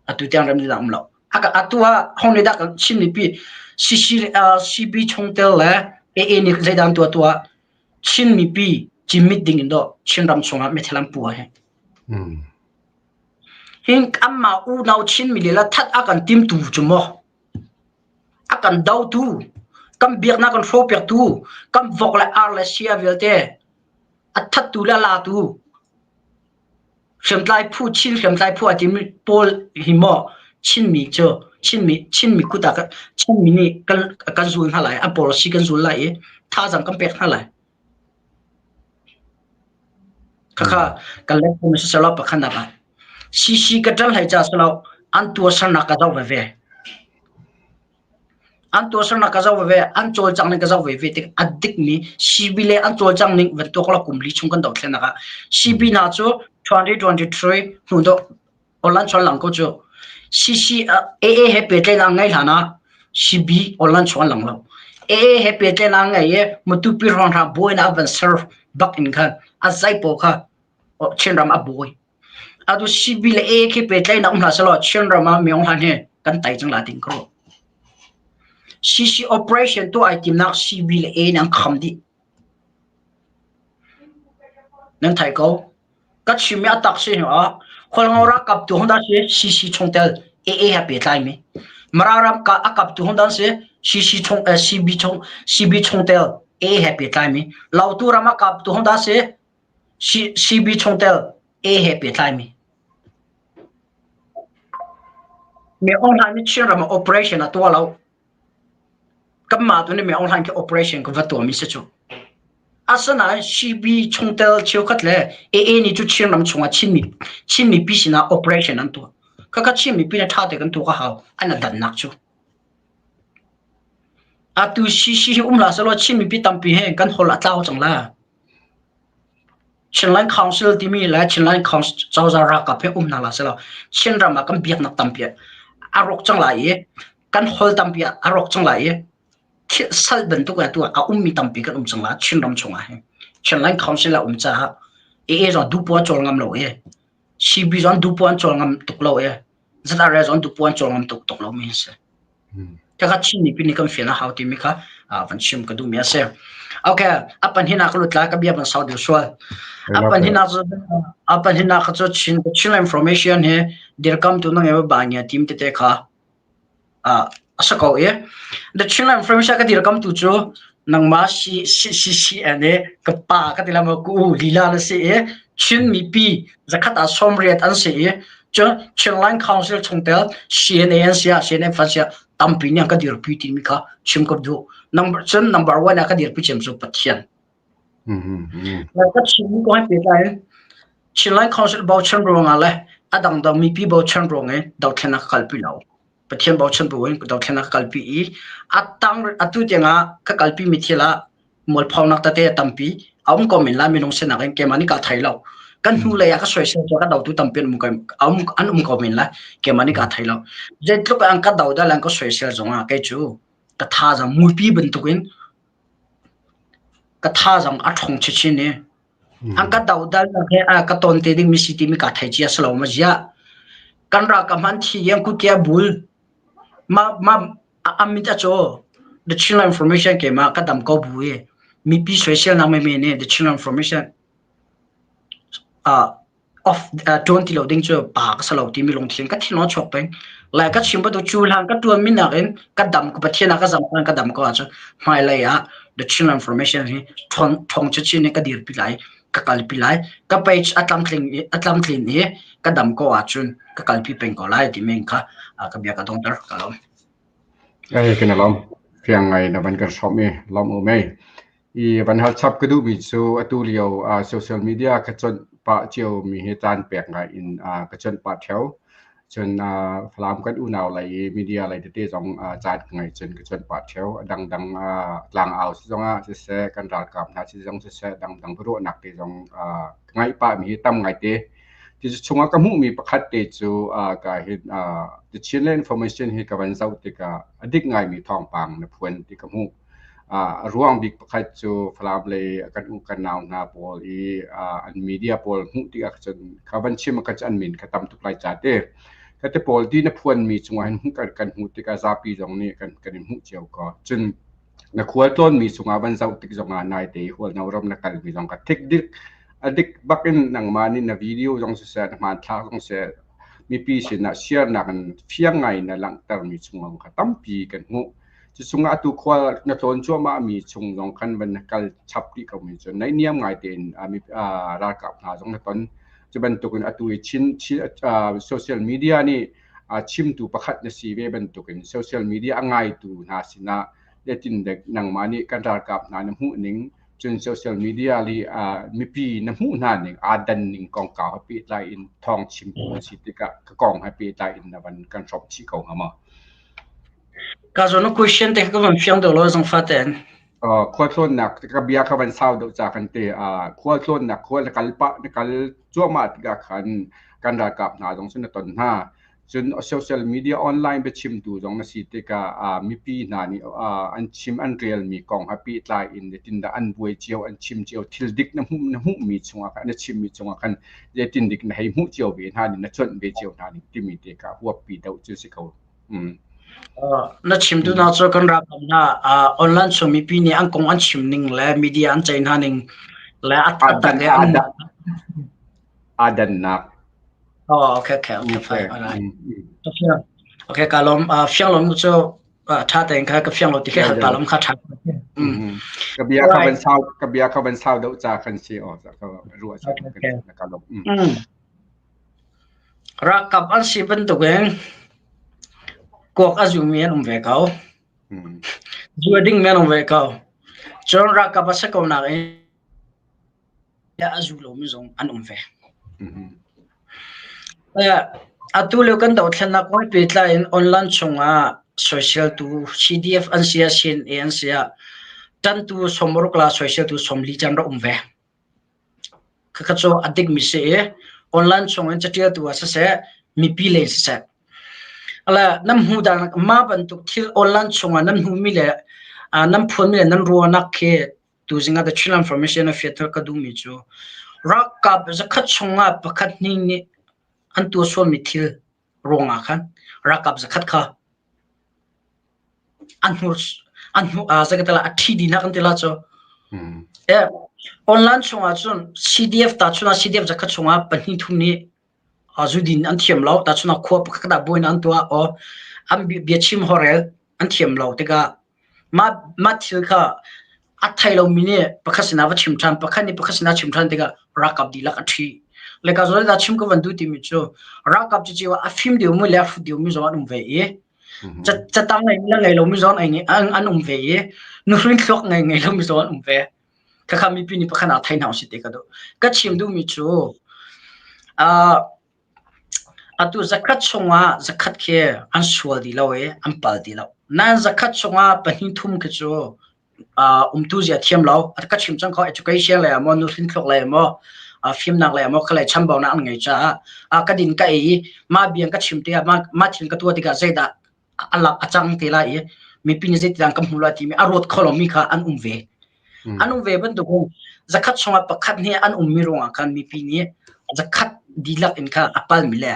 Atu tiang remdaihnak um lo. Aka atu ah hong nih dah kan Chin mipi CC CB chungtel le AA nih zeidan tua tua Chin mipi cimit ding in do Chin ram chungah mithel an pu he. Mm. Hin anmah unau Chinmi lila that a kan timtu cu maw? A kan dotu, kan biaknak kan hrawhpiaktu, kan vok le ar le sia vialte a thattu le a latu hriamtlai phu Chin hriamtlai phu a timi pawl hi maw Chinmi cu Chinmi Chinmi kut ah Chinmi nih kan kan zul hna lai, an policy kan zul lai i thazaang kan pek hna lai. Khakha kan let mi siselaw pakhatnak ah CC ka ṭan hlei ca silo an tuahsernak ka zoh veve. An tuahsernak ka zoh veve, an cawlcang ning ka zoh veve tik a dikmi CB le an cawlcang ning van tuak la kum li chung kan dohthlennak ah CB hna cu 2023 hnu dawh Online chuan lang ko cu. CC AA he pehtlaihnak ngei hlan ah CB online chuan lang lo. AA he pehtlaihnak ngei i Matupi hrawnghrang buainak van serve bak in khan a zai pawl kha Chinram a buai. Atu CB le AA khi pehtlaihnak um hlah selaw Chinram ah Myong Hlan hi kan tai cang la ding ko. CC operation tu ai timnak CB le A nih an kham dih. Nan thai ko. Ka chimmi a tak si ah Khualngo ralkap tu Honda si CC chungtel AA he pehtlai mi. Mara ram ka a kap tu Honda si CC chung CB chung CB chungtel AA he pehtlai mi. Lautu ram a kap tu Honda si CB chungtel AA he pehtlai mi. Me online ni Chin ram operation a tuah lo. Kanmah tu nih me online khi operation ka va tuahmi si cu. Asinain CB chungtel cheukhat le AA nih cu Chinram chungah Chinmi Chin mipi sinah operation an tuah. Khakha Chin mipi na ṭha te kan tuah ka hau. An a dannak cu. Atu CC hi um la selaw Chin mipi tampi he kan hol a tlau cang la. Chinland Council timi le Chinland Council cozah ralkap he um hna la selaw Chinram ah kan biaknak tampi a rawk cang lai i kan hol tampi a rawk cang lai i sal bantuk ah tu a ummi tampi kan um cang la Chinram chungah hin Chinland Council a um caah AA zong dupu a cawl ngam lo i CB zong dupu an cawl ngam tuk lo i ZRA zong dupu an cawl ngam tuk tuk lo mi si. Kaka Chin mipi nih kan fian a hau timi kha van chim ka duhmi a si. Okay, a panhina ka lut lai ka bia van sau deuh sual. A panhina cu a panhina kha cu Chin Chin information he dirkam tu na nge ba ngia tim tete kha. A si ko i The Chinland Information ka dirkamtu cu nangmah CCN i ka pa ka ti la maw ka u lila na si i Chin mipi zakhat ah 80 an si i cun Chinland Council chungtel CNA an si ah CNF an si ah tampi nih an ka dirpi timi kha chim ka duh. Number cun number one ah ka dirpi cem cu Pathian. Ka chimmi kong he pehtlai in Chinland Council bochan ruangah le a dangdang mipi bochan ruang i dothlennak ka kalpi lo. Pathian bochan bu in dothlennak ka kalpi i a tang atu tiangah ka kalpi mi thil ah mualphonak tete a tampi a um ko men lai minung sinak in keimah nih ka thei lo. Kan hnu lei ah ka soisel cu ka dotu tampi an um ko an um ko men lai keimah nih ka thei lo. Zeitluk an ka do dal an ka soisel zongah kei cu ka thazaang mupi bantukin ka thazaang a ṭhawng chinchin i an ka dodalnak he a ka ton te dingmi si timi kaa thei cia si lo ma ziah kan ralkap hmanh thi i an kutke a bul ma ma a mit a caw the Chinland Information keimah ka dam ko bu i mipi soiselnak menmen i the Chinland Information uh, off ṭuan ti lo ding cu pa ka si lo timi lungthin ka thinlung a chuak peng. Lai ka chim bantuk cu hlan ka ṭuan mi nakin ka dam ka Pathian ah ka zam ka dam ko ahcun hmailei ah the Chinland Formation hi ṭhawng ṭhawng chinchin in ka dirpi lai ka kalpi lai ka page a tlamtling i a tlamtlin i ka dam ko ahcun ka kalpi peng ko lai timi kha ka bia ka dongter ka lawm. Ei kan lawm fiang ngai na van kan hrawm i lawm um ei. I van hal chap ka duhmi cu atu lio social media ka chawnh pah ciomi hi caan pek ngai in ka chawnh pah ṭheo. Cun Falam kan unau lei i media lei tete zong caan ka ngeih cun ka chawnh pah ṭheo. A dangdang tlangau si zongah siseh, kan ralkap hna si zong siseh, dangdang biaruahnak te zong ka ngaih pahmi hi tam ngaite. Ti chungah ka hmuhmi pakhat te cu ka hin The Chinland Information hi ka van zoh tikah a dik ngaimi thawngpang na phuan ti ka hmuh. A ruang bik pakhat cu Falam lei kan u kan nau hna pawl i an media pawl hmuh tikah cun kha van chim ah khan an min kha tam tuk lai ca te. Ka te pawl ti na phuanmi cungah hin hmuh kan kan hmuh tikah zapi zong nih kan kan in hmuh cio ko. Cun na khual tlawnmi cungah van zoh tik zongah naite i Hualno ram na kalmi zong kha thik dik a dik bak in nangmah nih na video zong siseh na hmanthlak zong siseh mipi sinah share nak in fiang ngai na langhtermi chung kha tampi kan hmuh. Cu chungah atu khual na tlawn cuahmahmi chung zong khan van na kal chap rih komi cu naihniam ngai tein ralkap hna zong na ton. Cu bantukin atu i Chin, Chin social media nih chimtu pakhat na si ve bantukin social media a ngaitu hna sinah letin dek nangmah nih kan ralkap hna na hmuh ning cun social media li mipi na hmuh hna ning aa dan ning kongkau he pehtlai in thawng chimtu na si tikah ka kong he pehtlai in na van kan hrawmh chih ko hnga maw? Ka zawn na question te ka van fiang deuh lo zangfah tein. Khualtlawnnak ka bia kha van sau deuh ca kan te. Khualtlawnnak khual na kal pah na kal cuahmah tikah khan kan ralkap hna zong cu na ton hna. Cun social media online biachimtu zong na si tikah mipi hna nih an chim an relmi kong he pehtlai in zeitindah an buai cio an chim cio thil dik na hmuh na hmuhmi chungah khan na chimmi chungah khan zeitin dik na hei hmuh cio ve hna ning na cuanh ve cio hna ning timi te kha huappi deuh cu si ko. Na chim duhnak cu kan ralkap hna online chung mipi nih an kong an chim ning le media an ceih hna ning le a tak le an aa dannak. Oh, okay, okay, okay, fine, all right. Okay, ka lawm fiang lawm cu tha tein kha ka fiang lo ti kha hal ta lawm kha tha. Ka bia kha van sau ka bia kha van sau deuh ca kan si o ka ruah ka lawm. Ralkap an si bantukin kuak a zumi an um ve ko. Zu a dingmi an um ve ko. Cun ralkap a si ko nain a zu lomi zong an um ve. Atu lio kan dothlennak kong pehtlai in online chungah soiseltu CDF an si ah CNA an si ah ṭantu sawmruk la soiseltu 40 can rak um ve. Khakha cu a dikmi si i online chungin caṭialtu ah siseh, mipi lei siseh. Ala nan hmuh dan mah bantuk thil online chungah nan hmuhmi le nan phuanmi le nan ruahnak khi tuzing ah The Chinland Information a fianter ka duhmi cu ralkap zakhat chungah pakhat hnih nih an tuah sualmi thil ruangah khan ralkap zakhat kha an hnur an hnu zeikatala a thi dih hna kan ti la cu eh online chungah cun CDF ta chungah CDF zakhat chungah pahnih thum nih zudin an thiam lo ta chungah khua pakhat ah buin an tuah o an bia chim horel. An thiam lo tikah mah mah thil kha a thei lomi nih pakhat sinah va chim ṭhan, pakhat nih pakhat sinah chim ṭhan tikah ralkap dihlak a ṭhi. Le ka zawn dah chim ka van duh timi cu ralkap cu cio a fim deuhmi le a hrut deuhmi zong an um ve i catang ngei le ngei lomi zong an an um ve i nuhrin thluak ngei ngei lomi zong an um ve. Khakha mipi nih pakhat ah thei hna usih ti ka duh. Ka chim duhmi cu uh, Atu zakhat chungah zakhat khi an sual dih lo i an pal dih lo. Nain zakhat chungah pahnih thum khi cu umtu zia thiam lo. Ka chim cang ko education lei ah maw nuhrin thluk lei ah maw fimnak lei ah maw khalei chambaunak an ngei caah ka din ka ei i mah bia ka chim tikah mah thil ka tuah tikah zeidah a lak a cang te lai i mipi nih zeitidah kan hmu lai timi a ruat kho lomi kha an um ve. An um ve bantukin zakhat chungah pakhat nih an ummi ruangah khan mipi nih zakhat dihlak in kha a palmi le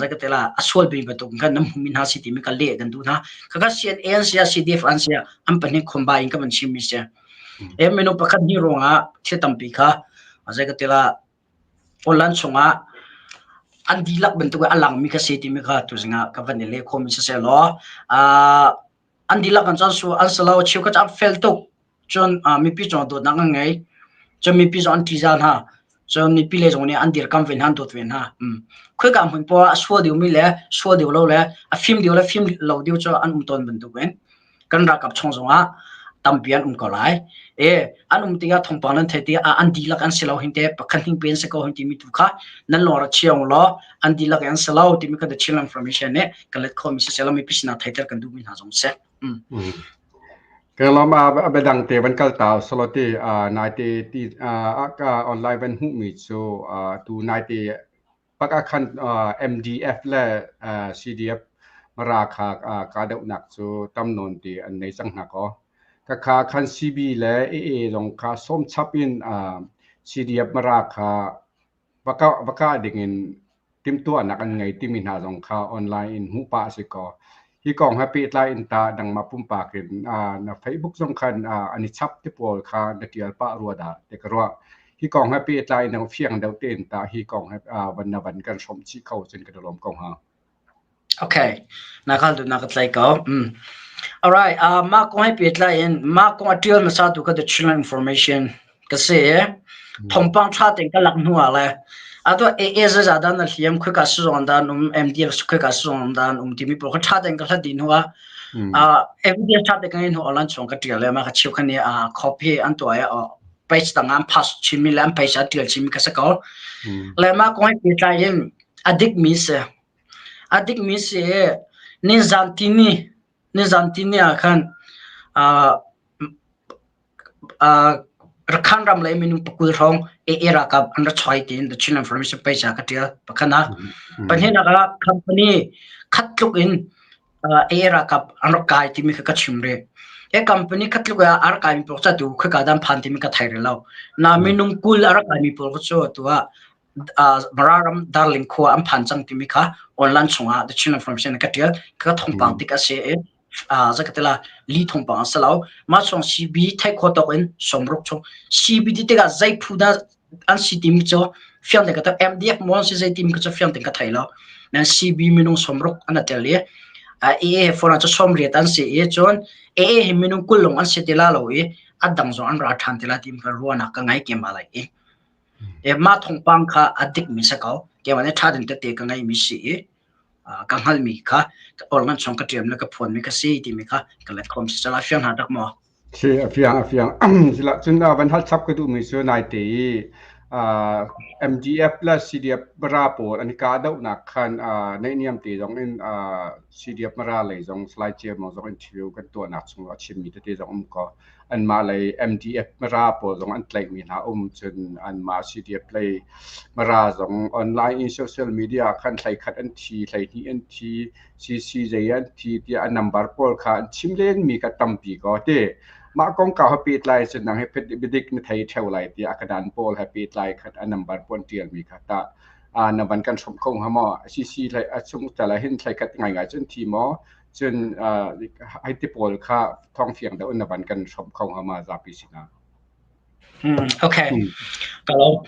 zakatela a sualmi bantukin khan nan hmumi hna si timi ka leh kan duh hna. Khakha CNA an sia CDF an sia an pahnih khomba in ka van chimmi si. E minung pakhat hnih ruangah thil tampi kha zakatela Online chungah an dihlak bantuk in a langmi ka si timi kha tuzing ah ka van i leh khawhmi siseh law an dihlak an caan su an si lo cheukhat cu an fel tuk cun mipi cungah dawtnak an ngei cun mipi zong an ṭihzah hna cun mipi lei zong nih an dirkamh ve hna an dawt ve hna. Khoika hmun poah ah a sual deuhmi le sual deuh lo le a fim deuh le fim lo deuh cu an um tawn bantukin kan ralkap chung zongah tampi an um ko lai. E an um tikah thawngpang nan theih tikah an dihlak an si lo hin te pakhat hning pe an si ko hin timi tu kha nan lawng ra chiang law an dihlak an si lo timi kha the Chin Information nih kan let khomi si selo mipi sinah theiter kan duhmi hna zong si. Kelom a biadang te van kal ta soloti nai te ti ka online van hmuhmi cu tu nai te Pak ah khan MDF le CDF Mara kha kahdohnak cu tam nawn ti an nei cang hna kaw. Khakha khan CB le AA zong kha sawm chap in CDF Mara kha va kah ding in timhtuahnak an ngei timi hna zong kha online in hmuh pah a si kaw. Hi kong he pehtlai in tah nangmah pumpak in na Facebook zong khan an i chap ti pawl kha na ṭial pah rua dah ti ka ruah. Hi kong he pehtlai in fiang deuh tein tah hi kong he van na van kan hrawmh chih kho cun kan i lawm ko hnga. Okay, na khal tu na ka tlai ko. All right, mah kong he pehtlai in mah kong a ṭial hmasa tu ka The Chinland Information ka si i thawngpang ṭha tein ka lak hnu ah le atu AA zeizah dah na hliam khoika sizung dah an um MDF khoika sizung dah an um timi pawl kha ṭha tein ka hlat dih hnu ah evidence ṭha tein ka ngeih hnu online chung ka ṭial le mah ka cheu khan i copy an tuah i page dang an pass chimmi le an page an ṭial chimmi ka si ko le mah kong he pehtlai in a dikmi si a dikmi si nizan tini nizan tini ah khan Rakhan ram lei minung pakul hrawng AA ralkap an ra choi tiin The Chin Information page ah ka ṭial. Pakhatnak. Pahnihnak ah company khat tluk in AA ralkap an rak kai timi kha ka chim rih. Hi company khat tluk ah a rak kaimi pawl cu atu khoika dah an phan timi ka thei rih lo. Na minung 20 a rak kaimi pawl cu atu ah Mara ram Darling khua an phan cang timi kha online chungah The Chin Information ka ṭial. Ka thawngpang tik a si i zakatela li thawngpang a si lo. Mah chung CB theih khawh tawk in sawmruk chung CB ti tikah zei phu dah an si timi cu fiang tein ka thei MDF maw an si zei timi cu fiang tein ka thei lo. Nan CB minung sawmruk an tel i AA phone cu 80 an si i cun AA hi minung 20 lawng an si ti la lo i a dang zong an ra ṭhan ti la timi ka ruahnak ka ngai ke ma lai i. E mah thawngpang kha a dik mi si ko. Keimah nih ṭha ding tete ka ngeih mi si i ka hngalhmi kha ka orngan chung ka ṭiam le ka phuanmi ka si timi kha ka let khom si cala fiang hna dak maw? Si a fiang a fiang. Sila cun van hal chap ka duhmi cu naite i MDF le CDF Mara pawl an i kahdohnak khan naihniam te zong in CDF Mara lei zong Salai Ciamong zong interview kan tuahnak chung a chimmi tete zong um ko. Anmah lei MDF Mara pawl zong an tlaihmi hna um cun anmah CDF lei Mara zong online in social media khan hleikhat an thi, hleihnih an thi, CC zei an thi tiah a number pawl kha an chim lenmi kha tampi ko ti. Mah kongkau he pehtlai cun nang hi biadik na thei ṭheo lai tiah a ka dan pawl he pehtlai khat a number pawl an ṭialmi kha tah na van kan hrawmh kho hnga maw? CC hlei a chung tal ah hin hleikhat ngaingai cun thi maw? Cun hei ti pawl kha thawng fiang deuh in na van kan hrawmh kho hnga ma zapi sinah? Okay. Ka lawm.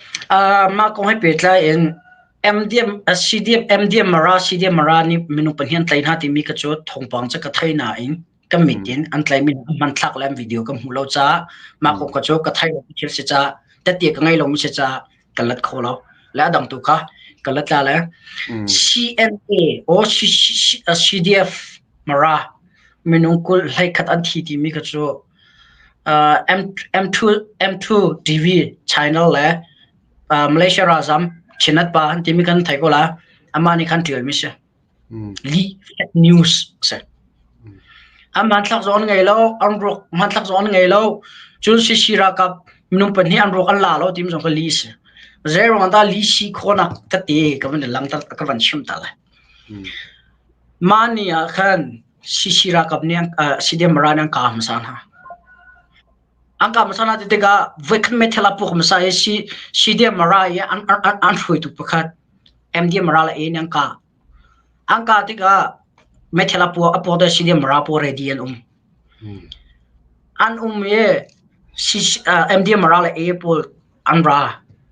Mah kong he pehtlai in MDM, CDM, MDM Mara, CDM Mara nih minung pahnih an tlaih hna timi kha cu thawngpang cu ka thei nain. Kan mit in an tlaimi hmanthlak le an video ka hmu lo caah mah kong kha cu ka thei lo thil si caah tette ka ngei lomi si caah kan lat kho lo. Le a dang tu kha kan lat la le CNA or CDF Mara minung kul hleikhat an thi timi kha cu M M2 M2 TV channel le Malaysia ralzam Chinat pa an timi kan thei ko la amah nih khan ṭialmi si. Lih fake news si. An hmanthlak zong an ngei lo, an ruak hmanthlak zong an ngei lo. Cun CC ralkap minung pahnih an ruak an la lo timi zong kha lih si. Zei ruang dah lih si khawhnak tete ka van langter ka van chim ta lai. Mah ni ah khan CC ralkap nih CDM ral an kah hmasa hna. An kah hmasa hna ti tikah voikhat meithal a puak hmasa i CDM ral i an an hruaitu pakhat MDM ral a in an kah. An kah tikah meithal a puak a puak deuh CDM ral pawl ready an um. An um i MDM ral le A pawl an ra.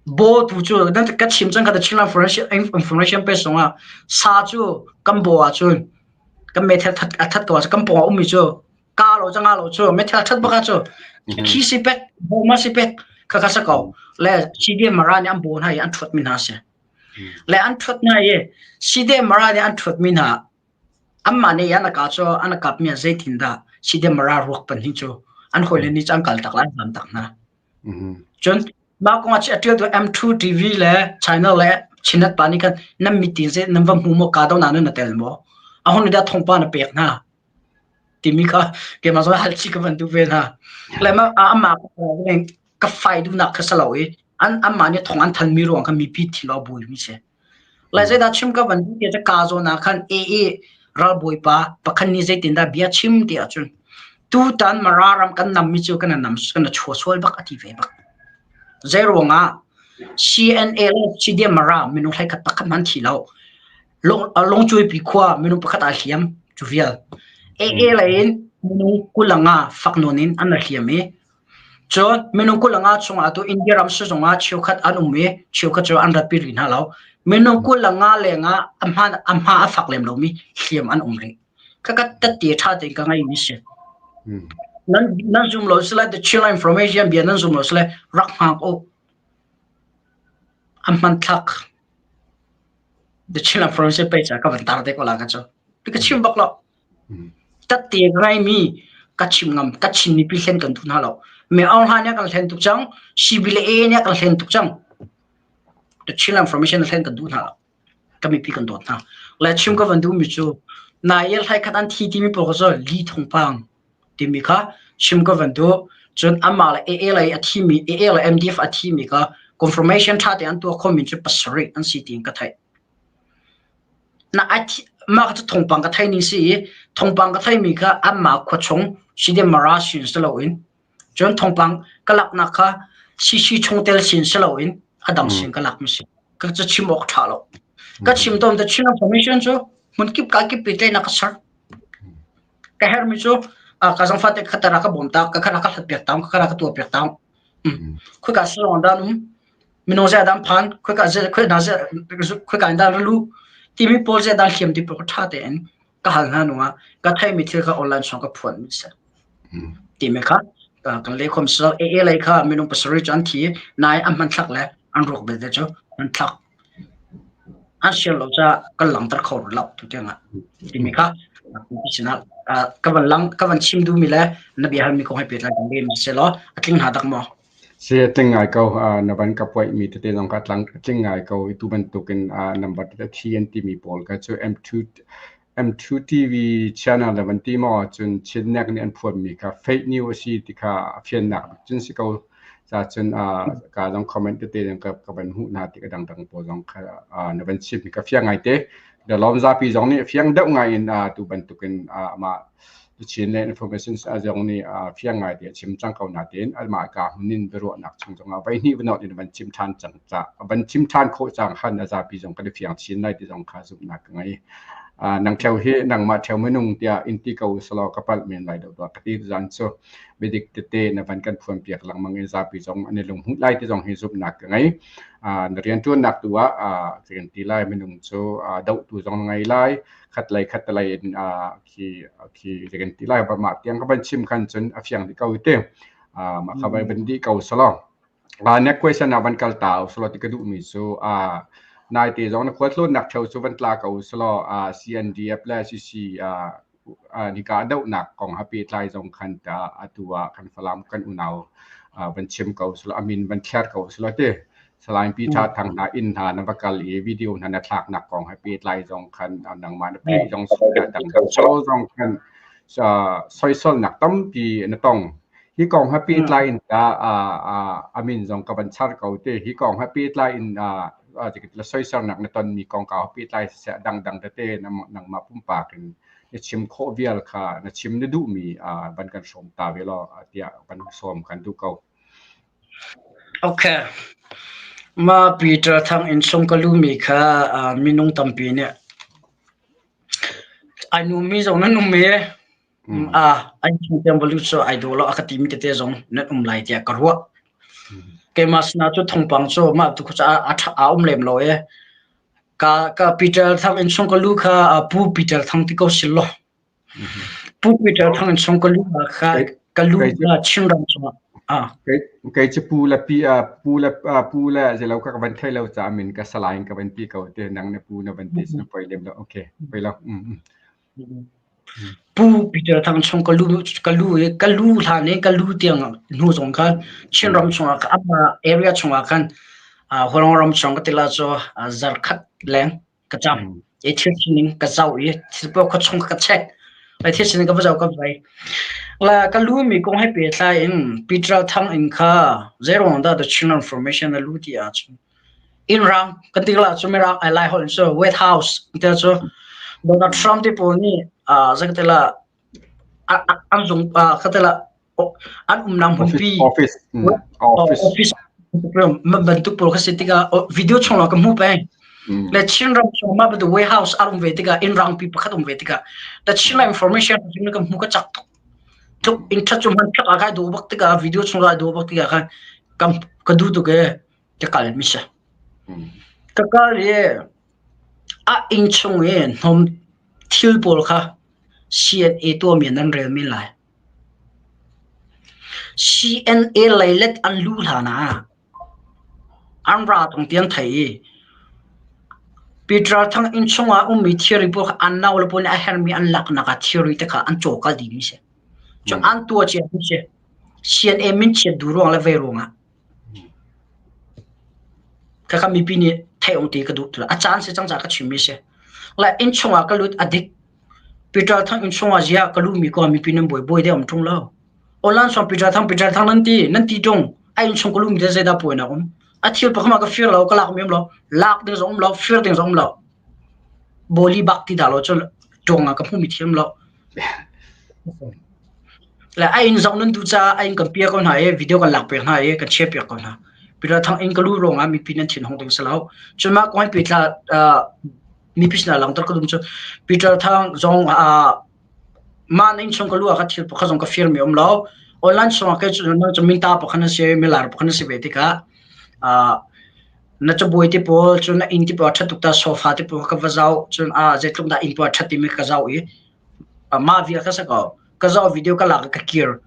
Bo tu cu nan ka chim cang kha the Chinland information page zongah sa cu kan bo ahcun kan meithal that a that ko ahcun kan pawng ah ummi cu ka lo canga lo cu meithal that baka cu khi si pek bo ma si pek kha kha sa ko le CDM mara nih an bo hna i an thuat mi hna si le an thuat hna i CDM mara nih an thuat mi hna anmah nih an ka cu an kap mi zeitin dah CDM mara ruak pan hi cu an hawile nih cu an kal tak lai an zam tak hna Cun mah kong ah a ṭialtu M2 TV le China le Chinat pa nih khan nan meeting zei nan va hmu maw ka do na na tel maw? A hon dah thawngpa na pek hna timi kha keimah zong hal chih ka van duh ve hna. Le mah amah ka fai duhnak kha si lo i an amah nih thawng an thanmi ruang kha mipi thil a buaimi si. Lai zeidah chim ka van duh ti cu kaa zawn ah khan AA ralbawipa pakhat nih zeitindah bia chim ti ahcun tutan Mara ram kan nammi cu kan nam kan chua sual bak a ti ve bak. Zei ruangah CNA le CDM Mara minung hlei khat pakhat hmanh thi lo. Lungcuipi khua minung pakhat aa hliam cu vial. AA lei in minung kulanga fak nawn in an hliam i Cun minung 25 chungah tu India ram sizung ah cheukhat an um i cheukhat cu an ratpi rih hna lo. Minung 25 lengah a hma a hma a fak lem lomi hliam an um rih. Khakha tette ṭha tein ka ngeimi si. Nan nan zum lo sile the Chin information bia nan zum lo sile rak hngak u. A hmanthlak the Chin information page ah ka van tar te ko la ka cu. Ka chim bak lo. Tatte ngaimi ka chim ngam ka Chin mipi hlen kan duh hna lo. Me Aung Hla nih a kan hlen tuk cang, CB le AA nih a kan hlen tuk cang. The Chin information hlen kan duh hna lo. Ka mipi kan dawt hna. Le chim ka van duhmi cu nai el hlai khat an thi timi pawl kha cu li thongpang timi kha chim ka van duh. Cun amah le AA lei a thimi AA le MDF a thimi kha confirmation ṭha te an tuah khomi cu pasarih an si tiin ka theih. Na mah cu thawngpang ka thei ning si i thawngpang ka theimi kha anmah khuachung Sidemara sin si loin cun thawngpang ka laknak kha CC chungtel sin si loin a dang sin ka lakmi si. Ka cu chim awk ṭha lo. Ka chim tawn the Chin information cu hmunkip ka kip pehtlaihnak ka ser. Ka herhmi cu ka zangfate khatara ka bawm ta, ka khara ka hlat piak taung, ka khara ka tuah piak taung. Khoi ka silong dan um minung zei dan phan khoika zei khoi hna zei khoika in dah ralu timi pawl zei dan hliam ti pawl ṭha tein ka hal hna nungah ka theimi thil kha online song ka phuan mi si timi kha kan le khom so AA lei kha minung pasarih cu an thi nai an hmanthlak le an ruak belte cu an thlak an sian lo ca kan langter kho lo tu tiangah timi kha sinah ka van lang ka van chim duhmi le na bia halmi kong he pehtlai kan lem se law a tling hna dak maw Si a tling ngai ko. Na van ka puaihmi tete zong kha a tling ngai ko. I tu bantukin number tete thi an timi pawl kha cu M2 M2 TV channel le van ti maw cun Chinnek nih an phuanmi kha fake news a si ti kha a fiannak bik cun si ko. Ca cun ka zong comment tete zong ka ka van hmuh hna tik a dangdang pawl zong kha na van chimmi ka fiang ngai te. Lawm zapi zong nih fiang deuh ngai in tu bantukin amah Chin le information zong nih fiang ngai te a chim cang ko natein amah ka hmun in biaruahnak chung zongah voihnih vanawt in van chim ṭhan cang ca van chim ṭhan khawh cang han a zapi zong kan i fiang chin lai ti zong kha zumhnak ka ngei. Nang ṭheo hi nangmah ṭheo minung tiah in ti ko selaw ka palh men lai lo tuah ka ti zan cu biadik tete na van kan phuan piak lengmang i zapi zong an i lunghmuh lai ti zong hi zumhnak ka ngei. Na rianṭuannak tu ah kan ti lai minung cu dohtu zong na ngei lai khat lei khat lei in khi khi kan ti lai mah tiang ka van chim khan cun a fiang dih ko te mah kha van dih ko selaw Next question ah van kal ta usulaw ti ka duhmi cu naite zong na khualtlawnnak ṭheo cu van tla ko usulaw CNDF le CC nika dohnak kong ha pehtlai zong khan ta atu ah kan Falam kan unau van chim ko usulaw a min van thler ko usulaw ti Salai Peter Thang hna inn hna na va kal i video hna na thlaknak kong he pehtlai zong khan nangmah na peh zong dang zong khan soisolnak tampi na tong. Hi kong he pehtlai in tah a min zong ka van char ko te. Hi kong he pehtlai in la soisernak na tonmi kongkau he pehtlai siseh dangdang tete nangmah pumpak in na chim khawh vial kha na chim na duhmi van kan hrawm ta ve law tiah van sawm kan duh ko. Okay. Mah Peter Thang innchung ka lumi kha minung tampi nih ai numi zong nan um i An chung balu cu ai dawh lo a ka timi tete zong nan um lai tiah ka ruah. Keimah sinah cu thawngpang cu mah tu cu a a um lem lo i ka ka Peter Thang in chung ka lu kha Pu Peter Thang ti ko sil law. Pu Peter Thang in chung ka lu kha ka lu kha Chinram chungah ah. Kei cu pu le pi pu le pu le zelo ka van thei lo ca min ka salai in ka van ti ko te nang na pu na van ti na poi lem lo okay poi lo. Pu Peter Thang chung ka lu ka lu i ka lu hlan i ka lu tiang hnu zong khan Chinram chungah amah area chungah khan Hualngo ram chung ka ti la cu zarkhat leng ka cam. I thil sining ka zoh i thil paoh kha chung ka check. Lai thil sining ka va zoh ka vai. La ka lu mi kong he pehtlai in Peter Thang in kha zeiruang dah the Chinland Formation na lu ti ahcun Inn raang kan ti la cu Mirang ai Lai holh cu White House te cu Donald Trump te pawl nih zei ka ti la an zung ka ti la an umnak hmunpi office office office bantuk pawl kha si tikah video chung lawng ka hmu peng. Le Chinram chung mah bantuk White House a um ve tikah inn raang pi pakhat um ve tikah the Chin information ka hmu ka cak tuk. Tuk in ṭhat cu hman ṭhak a kai duh bak tikah video chung kai duh bak tikah khan ka duh tuk ee. Ka kal mi si. Ka kal i a inn chung i hnawm thil pawl kha CNA tuahmi nan rel men lai. CNA leilet an luh hlan ah an ra tung ti an thei i Peter Thang inn chungah ummi thilri pawl kha an nau le pawl nih a herhmi an laknak ah thilri te kha an cawkal dihmi si. Cu an tuah cia mi si. CNA min chiat duh ruang le vei ruangah. Khakha mipi nih theih ung ti ka duh ti lo. A caan si cang caah ka chimmi si. Le inn chungah ka lut a dik. Peter Thang inn chungah ziah ka luhmi ko mipi nan buai buai deuh um ṭung lo. Online song Peter Thang Peter Thang nan ti nan ti ṭung. A inn chung ka luhmi te zeidah puainak um. A thil pakhat mah ka fir lo ka lak mi um lo. Lak ding zong um lo fir ding zong um lo. Boli bak ti dah lo cu ṭuang ah ka hmuhmi thil um lo. Le a inn zong nan duh caah a inn kan piak ko hna i video kan lak piak hna i kan share piak ko hna. Peter Thang inn ka luh ruangah mipi nan thin hung ding si lo. Cun mah kong hi pehtlai mipi sinah langhter ka duh cu Peter Thang zong mah na inn chung ka luh ah ka thil pakhat zong ka firmi um lo. Online chungah kei cu nang cu minta pakhat na si milar pakhat na si ve tikah na cabuai te pawl cun na inn te pawl a ṭhat tuk ta sofa te pawl ka va zoh cun zeitluk dah inn pawl a ṭhat timi ka zoh i mah vial ka si ko. Ka zoh video ka lak i ka kir.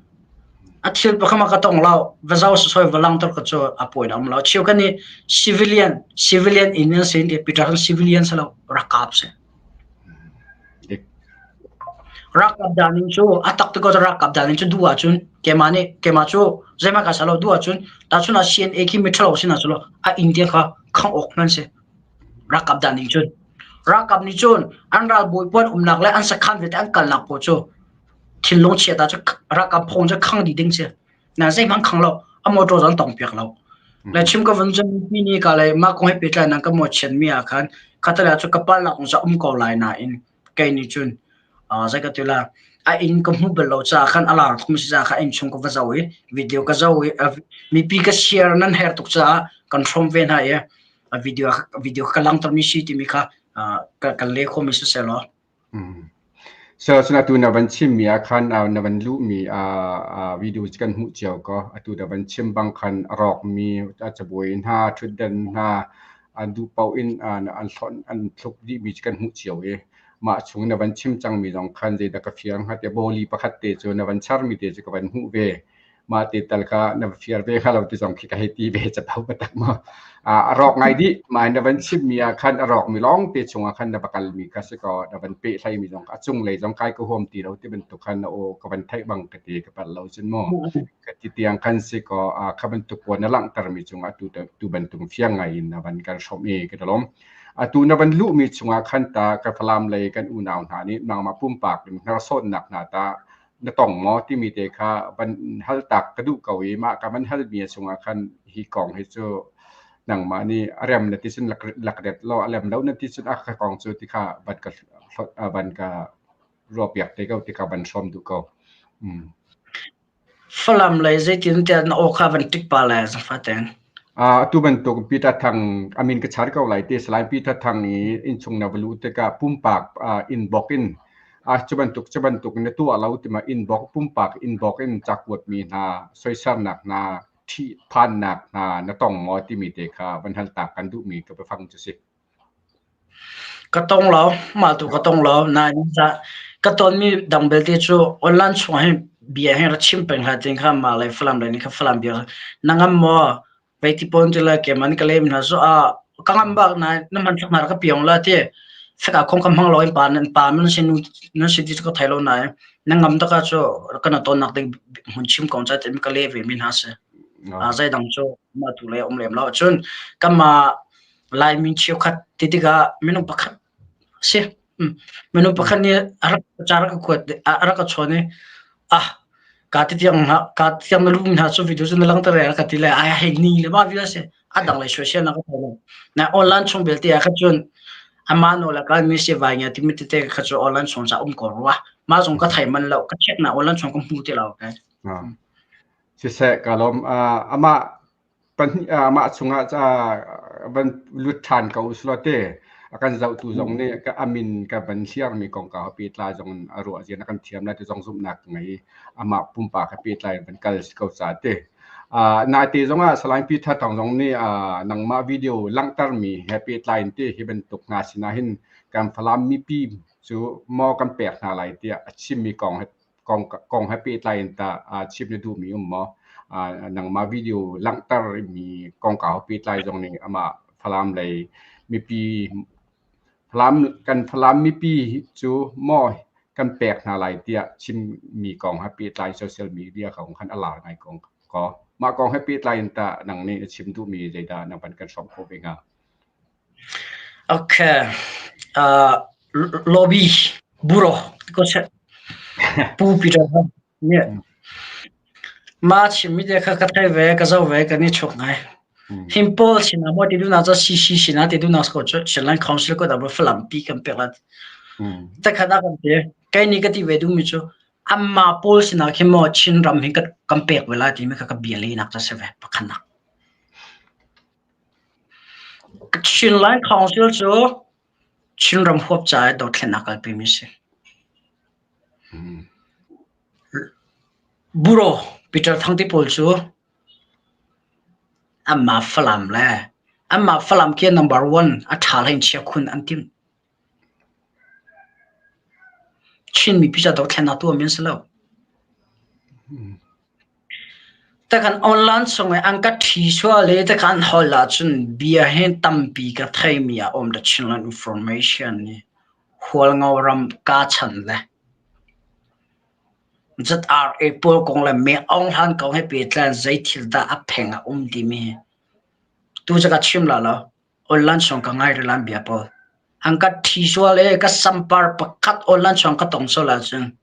A thil pakhat ma ka tong lo. Va zoh soi va langter ka cu a pawi um lo. Cheu kan i civilian civilian in an sin ti Peter han civilian si lo rakap si. Rakap dan in cu a tak te ko rakap dan in cu du ahcun keimah nih keimah cu zeimah ka sa lo du ahcun tahchun ah CNA khi mi ṭhalo sin ah cu lo a inn te kha khang awk hman si. Rakap dan ning cun ralkap nih cun an ralbawi puan umnak le an sakhan vialte an kalnak pawl cu thinlung chiat ah cu ralkap phone cu khang dih ding si. Na zeihmanh khang lo a motor zong tong piak lo. Le chim ka vun cun mi ni ka le mah kong he pehtlai nan ka mawhchiat mi ah khan khatala cu ka palnak kong cu um ko lai nain kei nih cun zei ka ti la a inn ka hmuh bal lo caah khan a lar tuk mi si caah kha inn chung ka va zoh i video ka zoh i mipi ka share nan her tuk caah kan hrawm ve hna i video video ka langter mi si timi kha ka le khomi si seh law. Mm. So cun atu na van chimmi ah khan na van luhmi video cu kan hmuh cio ko. Atu na van chim bang khan a rawkmi a cabuai hna, ṭhutdan hna, an duh paoh in an hlonh an thluk dihmi cu kan hmuh cio i mah chung na van chim cangmi zong khan zeidah ka fiang hnga tiah bawli pakhat te cu na van charmi te cu ka van hmuh ve. Mah te tal kha na va fiar ve hnga lo ti zong khi ka hei ti ve capo taktak maw. A rawk ngai dih. Mah na van chimmi ah khan a rawkmi lawng te chungah khan na va kalmi kha si kaw na van pehtlaimi zong a cunglei zong kai ka huam ti lo ti bantuk khan na aw ka van theih bang ka ti ka palh lo cun mu. Ka ti tiang khan si kaw kha bantuk pawl na langhtermi cungah tu tu bantuk fiang ngai in na van kan hrawmh i ka lawm. Atu na van luhmi chungah khan ta ka Falam lei kan unau hna nih nangmah pumpak in hnarsawnnak hna ta na tong maw timi te kha van hal tak ka duh ko i mah ka van halmi chungah khan hi kong hi cu nangmah nih a rem na ti cun lak ret law a lem lo na ti cun a ka kong cu ti kha van ka van ka ruahpiak te ko ti kha van hrawm duh ko. Mm. Falam lei zeitin tiah na aw kha van tik pa le zafaten. Atu bantuk Peter Thang a min ka char ko lai ti Salai Peter Thang i innchung na va luh tikah pumpak inn bawk in cu bantuk cu bantuk na tuah lo tima inn bawk pumpak inn bawk in cakuatmi hna soisernak hna ṭhihphannak hna na tong maw timi te kha van hal tak kan duhmi ka biafang cu si. Ka tong lo, mah tu ka tong lo. Nain ka tonmi dang belte cu online chung hin bia hi ra chim peng hlah tin kha mah le Falam lei nih kha Falam bia na ngam maw? Vei ti pawn ti le keman ka lem hna cu a ka ngam bak nain na hman thlak hna ka piong la ti. Fek ah khong ka hmang lo in pa nan pa nan si nu nan si ti cu ka thei lo nain na ngam taka cu kana ton nak ding hmun chim kong cha tin ka le ve mi hna si. Zei dang cu mah tu le um lem lo cun kama Laimi cheukhat ti tikah minung pakhat a si. Minung pakhat nih a rak ca rak ka kuat a rak ka chawn i ah ka ti tiang ka tiang na lumi hna cu video cu na langhter e ka ti le ai hei ni le ma vial si a dang lei social na ka thei lo. Na online chung belte ah kha cun amah nawl a kalmi si vai ngia timi tete kha cu online chung ca um ko rua. Mah zong ka thei man lo ka check na online chung ka hmu ti lo. Okay. Siseh ka lawm amah pahnih amah chungah van lut ṭhan ko usulaw te a kan zohtu zong nih ka a min ka van hliarmi kongkau he pehtlai zong in a ruah zia na kan thiam lai ti zong zumhnak ka ngei i amah pumpak he pehtlai in van kal si ko ca ti. Naite zongah Salai Peter Thang zong nih nangmah video langhtermi he pehtlai in ti hi bantuk hna sinah hin kan Falam mipi cu maw kan pek hna lai tiah a chimmi kong he kong kong he pehtlai in tah chim na duhmi um maw? Nangmah video langhter mi kongkau pehtlai zong nih amah Falam lei mipi Falam kan Falam mipi cu maw kan pek hna lai tiah chimmi kong he pehtlai social media kong khan a lar ngai kong ko. Mah kong he pehtlai in tah nang nih na chim duhmi zeidah nang van kan hrawmh khawh ve hnga? Okay. Uh, lobby bureau ko se Pu Peter nih ma chimmi te kha ka thei ve ka zoh ve kan i chuk ngai. Him pawl sinah maw ti duhnak cu CC sinah ti duhnak ko cu Chinland Council ko da Falam pi kan pek la. Te khat ah kan ti kai ni ka ti ve duhmi cu amma pawl sinah khin maw Chin ram hi kan pek ve lai timi kha ka bia lehnak cu si ve pakhatnak. Chinland Council cu Chinram huap caah dothlennak kalpimi a si. Bureau Peter Thang te pawl cu anmah Falam le anmah Falam khi number one a ṭha hlei in chia khun an timh. Chin mipi ca dothlennak tuahmi an si lo. Takhan online chung i an ka ṭhi sual i takhan holh ahcun bia hi tampi ka theimi a um. The Chinland Information nih Hualngo ram kaa chan le ZRA pawl kong le Me Aung Hlan kong he pehtlai in zei thil dah a pheng a um timi hi tu cu ka chim la lo. Online chung ka ngai rih lan bia pawl. An ka ṭhi sual i ka sampar pakhat online chung ka tong sual ahcun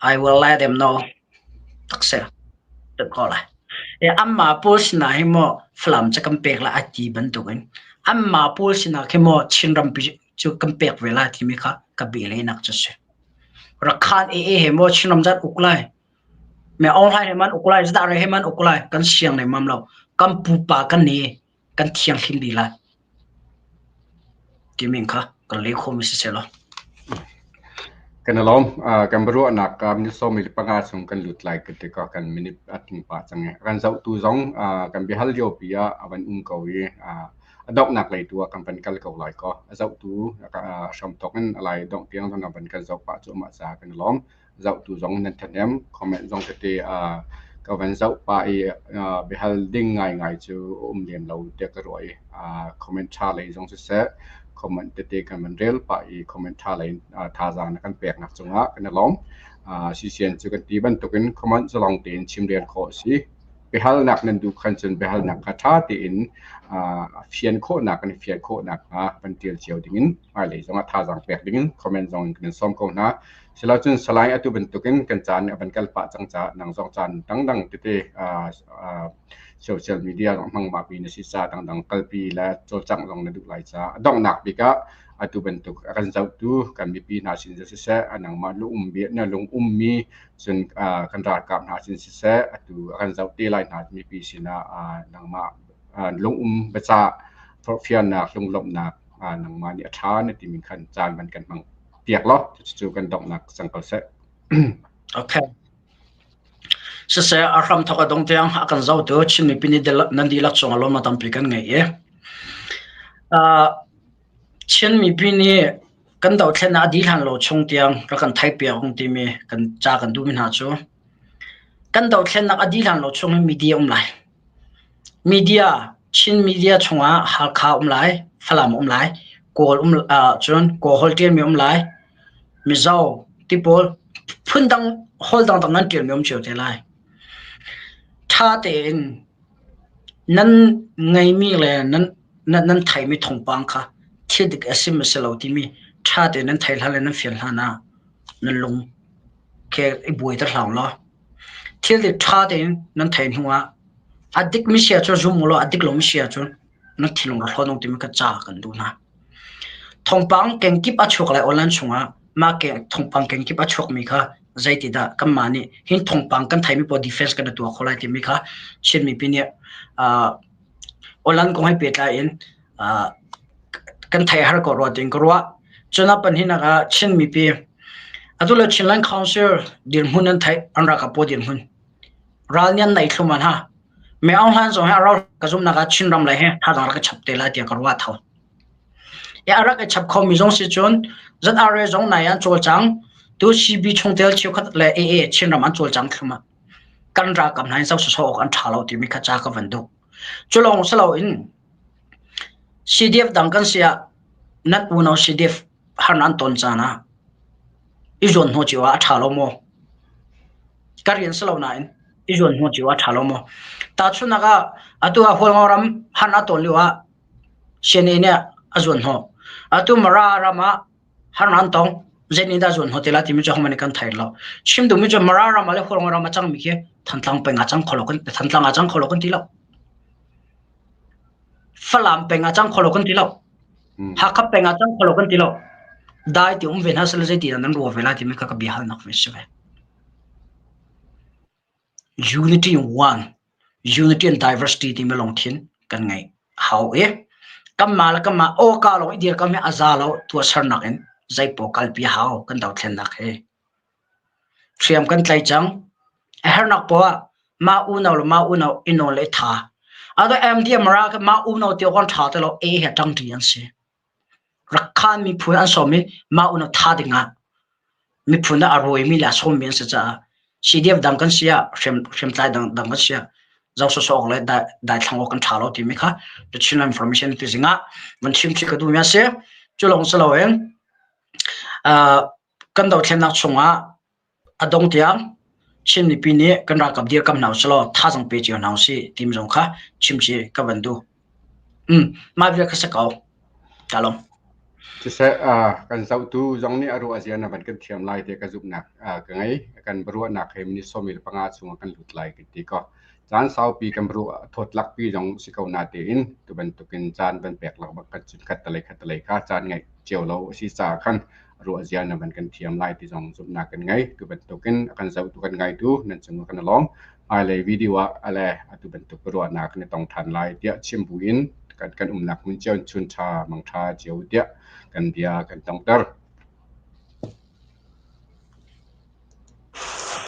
I will let them know. Tak si. Tak ko lai. E amma pawl sinah hi maw Falam cu kan pek la a ti bantukin amma pawl sinah khi maw Chin rampi cu kan pek ve lai timi kha ka bialehnak cu si. Rakhan e e he maw Chin ram zat uk lai. Me Aung Hlaing he man uk lai, Zdah he man uk lai, kan siang le mam lo. Kan pupa kan ni kan thianghlim dih lai. Timi kha kan leh khawhmi si seh law. Kan i lawm. Kan biaruahnak minute 15 chung kan lut lai ka ti ko. Kan minute a tling pah cang i. Kan zohtu zong kan biahal liopi ah a van um ko i a donghnak lei tu ah kan van kal ko lai kaw. A zohtu hramthawk in a lai dongh tiang zong na van kan zoh pah cuahmah caah kan i lawm. Zohtu zong nan ṭhahnem. Comment zong tete ka van zoh pah i biahal ding ngaingai cu a um lem lo tiah ka ruah i comment ṭha lei zong siseh, comment tete kan van rel pah i comment ṭha lei in thazaang na kan peknak cungah kan i lawm. CCN cu kan ti bantukin comment zalong tein chimrel khawh a si. Biahalnak nan duh khan cun biahalnak kha ṭha tein fian khawhnak kan i fian khawhnak hnga van ṭial cio dingin hmailei zongah thazaang pek dingin comment zong in kan in sawm ko hna. Silocun Salai atu bantukin kan caan nih a van kal pah cang caah nang zong caan dangdang tete social media zong hmang mah pi na si ca dangdang kalpi le cawlcangh zong na duh lai caah a donghnak bik ah atu bantuk a kan zohtu kan mipi hna sin siseh nangmah lung na lung ummi cun kan ralkap hna sin siseh atu a kan zoh te lai hna mipi sinah nangmah lung um biacah forhfialnak lunglawmhnak nangmah nih a ṭha na timi khan caan van kan hmang piak law cucu kan donghnak cang ko seh. Okay. Siseh a hram thok a dong tiang a kan zohtu Chin mipi nih nan dihlak cung ah lawmnak tampi kan ngei i Chin mipi nih kan dothlennak a dih hlan lo chung tiang rak kan theih piak ung timi kan ca kan duhmi hna cu kan dothlennak a dih hlan lo chung hi media um lai. Media, Chin media chungah Halkha um lai, Falam um lai, Kawl um cun Kawlholh ṭialmi um lai, Mizo ti pawl phundang holh dangdang nan ṭialmi um cio te lai. Ṭha tein nan ngeimi le nan nan theimi thawngpang kha thil dik a si maw si lo timi ṭha tein nan theih hlan le nan fian hlan ah nan lung khi i buaiter hlah ulaw Thil dik ṭha tein nan theih hnu ah a dikmi si ahcun zum ulaw a dik lomi si ahcun nan thinlung rak hlawn u timi kha ca kan duh hna. Thawngpang kengkip a chuak lai online chungah mah thawngpang kengkip a chuakmi kha zeitidah kanmah nih hin thawngpang kan theimi pawl defense kan i tuah khawh lai timi kha Chin mipi nih online kong he pehtlai in kan theih har ko rua tiin ka ruah. Cun a pahnihnak ah Chin mipi atu le Chinland Council dirhmun an theih an ralkap pawl dirhmun ral nih an naih thlum an ha. Me Aung Hlaing zong hi a ral ka zumhnak ah Chin ram lei hi thazaang rak i chap te lai tiah ka ruah tho. E a rak i chap khomi zong si cun ZRA zong nai an cawlcang tu CB chungtel cheukhat le AA Chin ram an cawlcang thlum ah kan ralkap hna in zoh sawsawh awk an ṭha lo timi kha ca ka van duh. Cu lawng si loin CDF dang kan si ah nan unau CDF harnak an ton caan ah i zuan hnawh cio ah a ṭha lo maw? Ka rian si lo nain i zuan hnawh cio ah a ṭha lo maw? Tahchunhnak ah atu ah Hualngo ram harnak a ton lio ah CNA nih a zuan hnawh. Atu Mara ram ah harnak an tong. Zei nih dah zuan hnawh te lai timi cu ahohmanh nih kan thei lo. Chim duhmi cu Mara ram ah le Hualngo ram a cangmi khi Thantlang peng ah cang kho lo kan Thantlang ah cang kho lo kan ti lo. Falam peng ah cang kho lo kan ti lo. Hakha peng ah cang kho lo kan ti lo. Dai ti um ve hna sel zeiti nan ruah ve lai timi kha ka bia halnak ve si ve. Unity in one, unity and diversity timi lungthin kan ngei hau i kanmah le kanmah awka lawng i dirkam hi a za lo tuahsernak in zeipaw kalpi hau kan dothlennak hi. Hriam kan tlai cang. A hernak poah ah mah unau le mah unau i nawl le i tha. Ado MDM ra ka mah unau ti awk an ṭha ti lo A he ṭangṭi an si. Rakhan miphun an sawm i mah unau tha ding ah miphun ah a rawimi le a sawmmi an si caah CDF dang kan si ah hriamtlai dang dang kan si ah zoh sawsawh awk le daithlang awk kan ṭha lo timi kha the Chin Information ti zingah van chim khi ka duhmi a si. Cu lawng si loin Kan dothlennak chungah a dong tiang Chin mipi nih kan ralkap dirkam hna usih thazaang pe cio hna usih timi zong kha chimci ka van duh. Mah vial kha si ko. Ka lawm. Siseh, kan zohtu zong nih a ruah zia na van kan thiam lai ti ka zumhnak ka ngei. Kan biaruahnak he minute 15 chungah kan lut lai kan ti ko. Caan saupi kan biaruah thawtlakpi zong si ko na tein tu bantukin caan van pek lengmang kan cun khat talei khat talei kha caan ngeih cio lo a si caah khan ruah zia na van kan thiam lai ti zong zumhnak kan ngei. Tu bantukin a kan zohtu kan ngaitu nan cung ah kan i lawm. Hmailei video ah ale atu bantuk ruahnak kan i tong ṭhan lai tiah chim buin kan kan umnak hmun cio chun ṭha mang ṭha cio tiah kan bia kan tongter.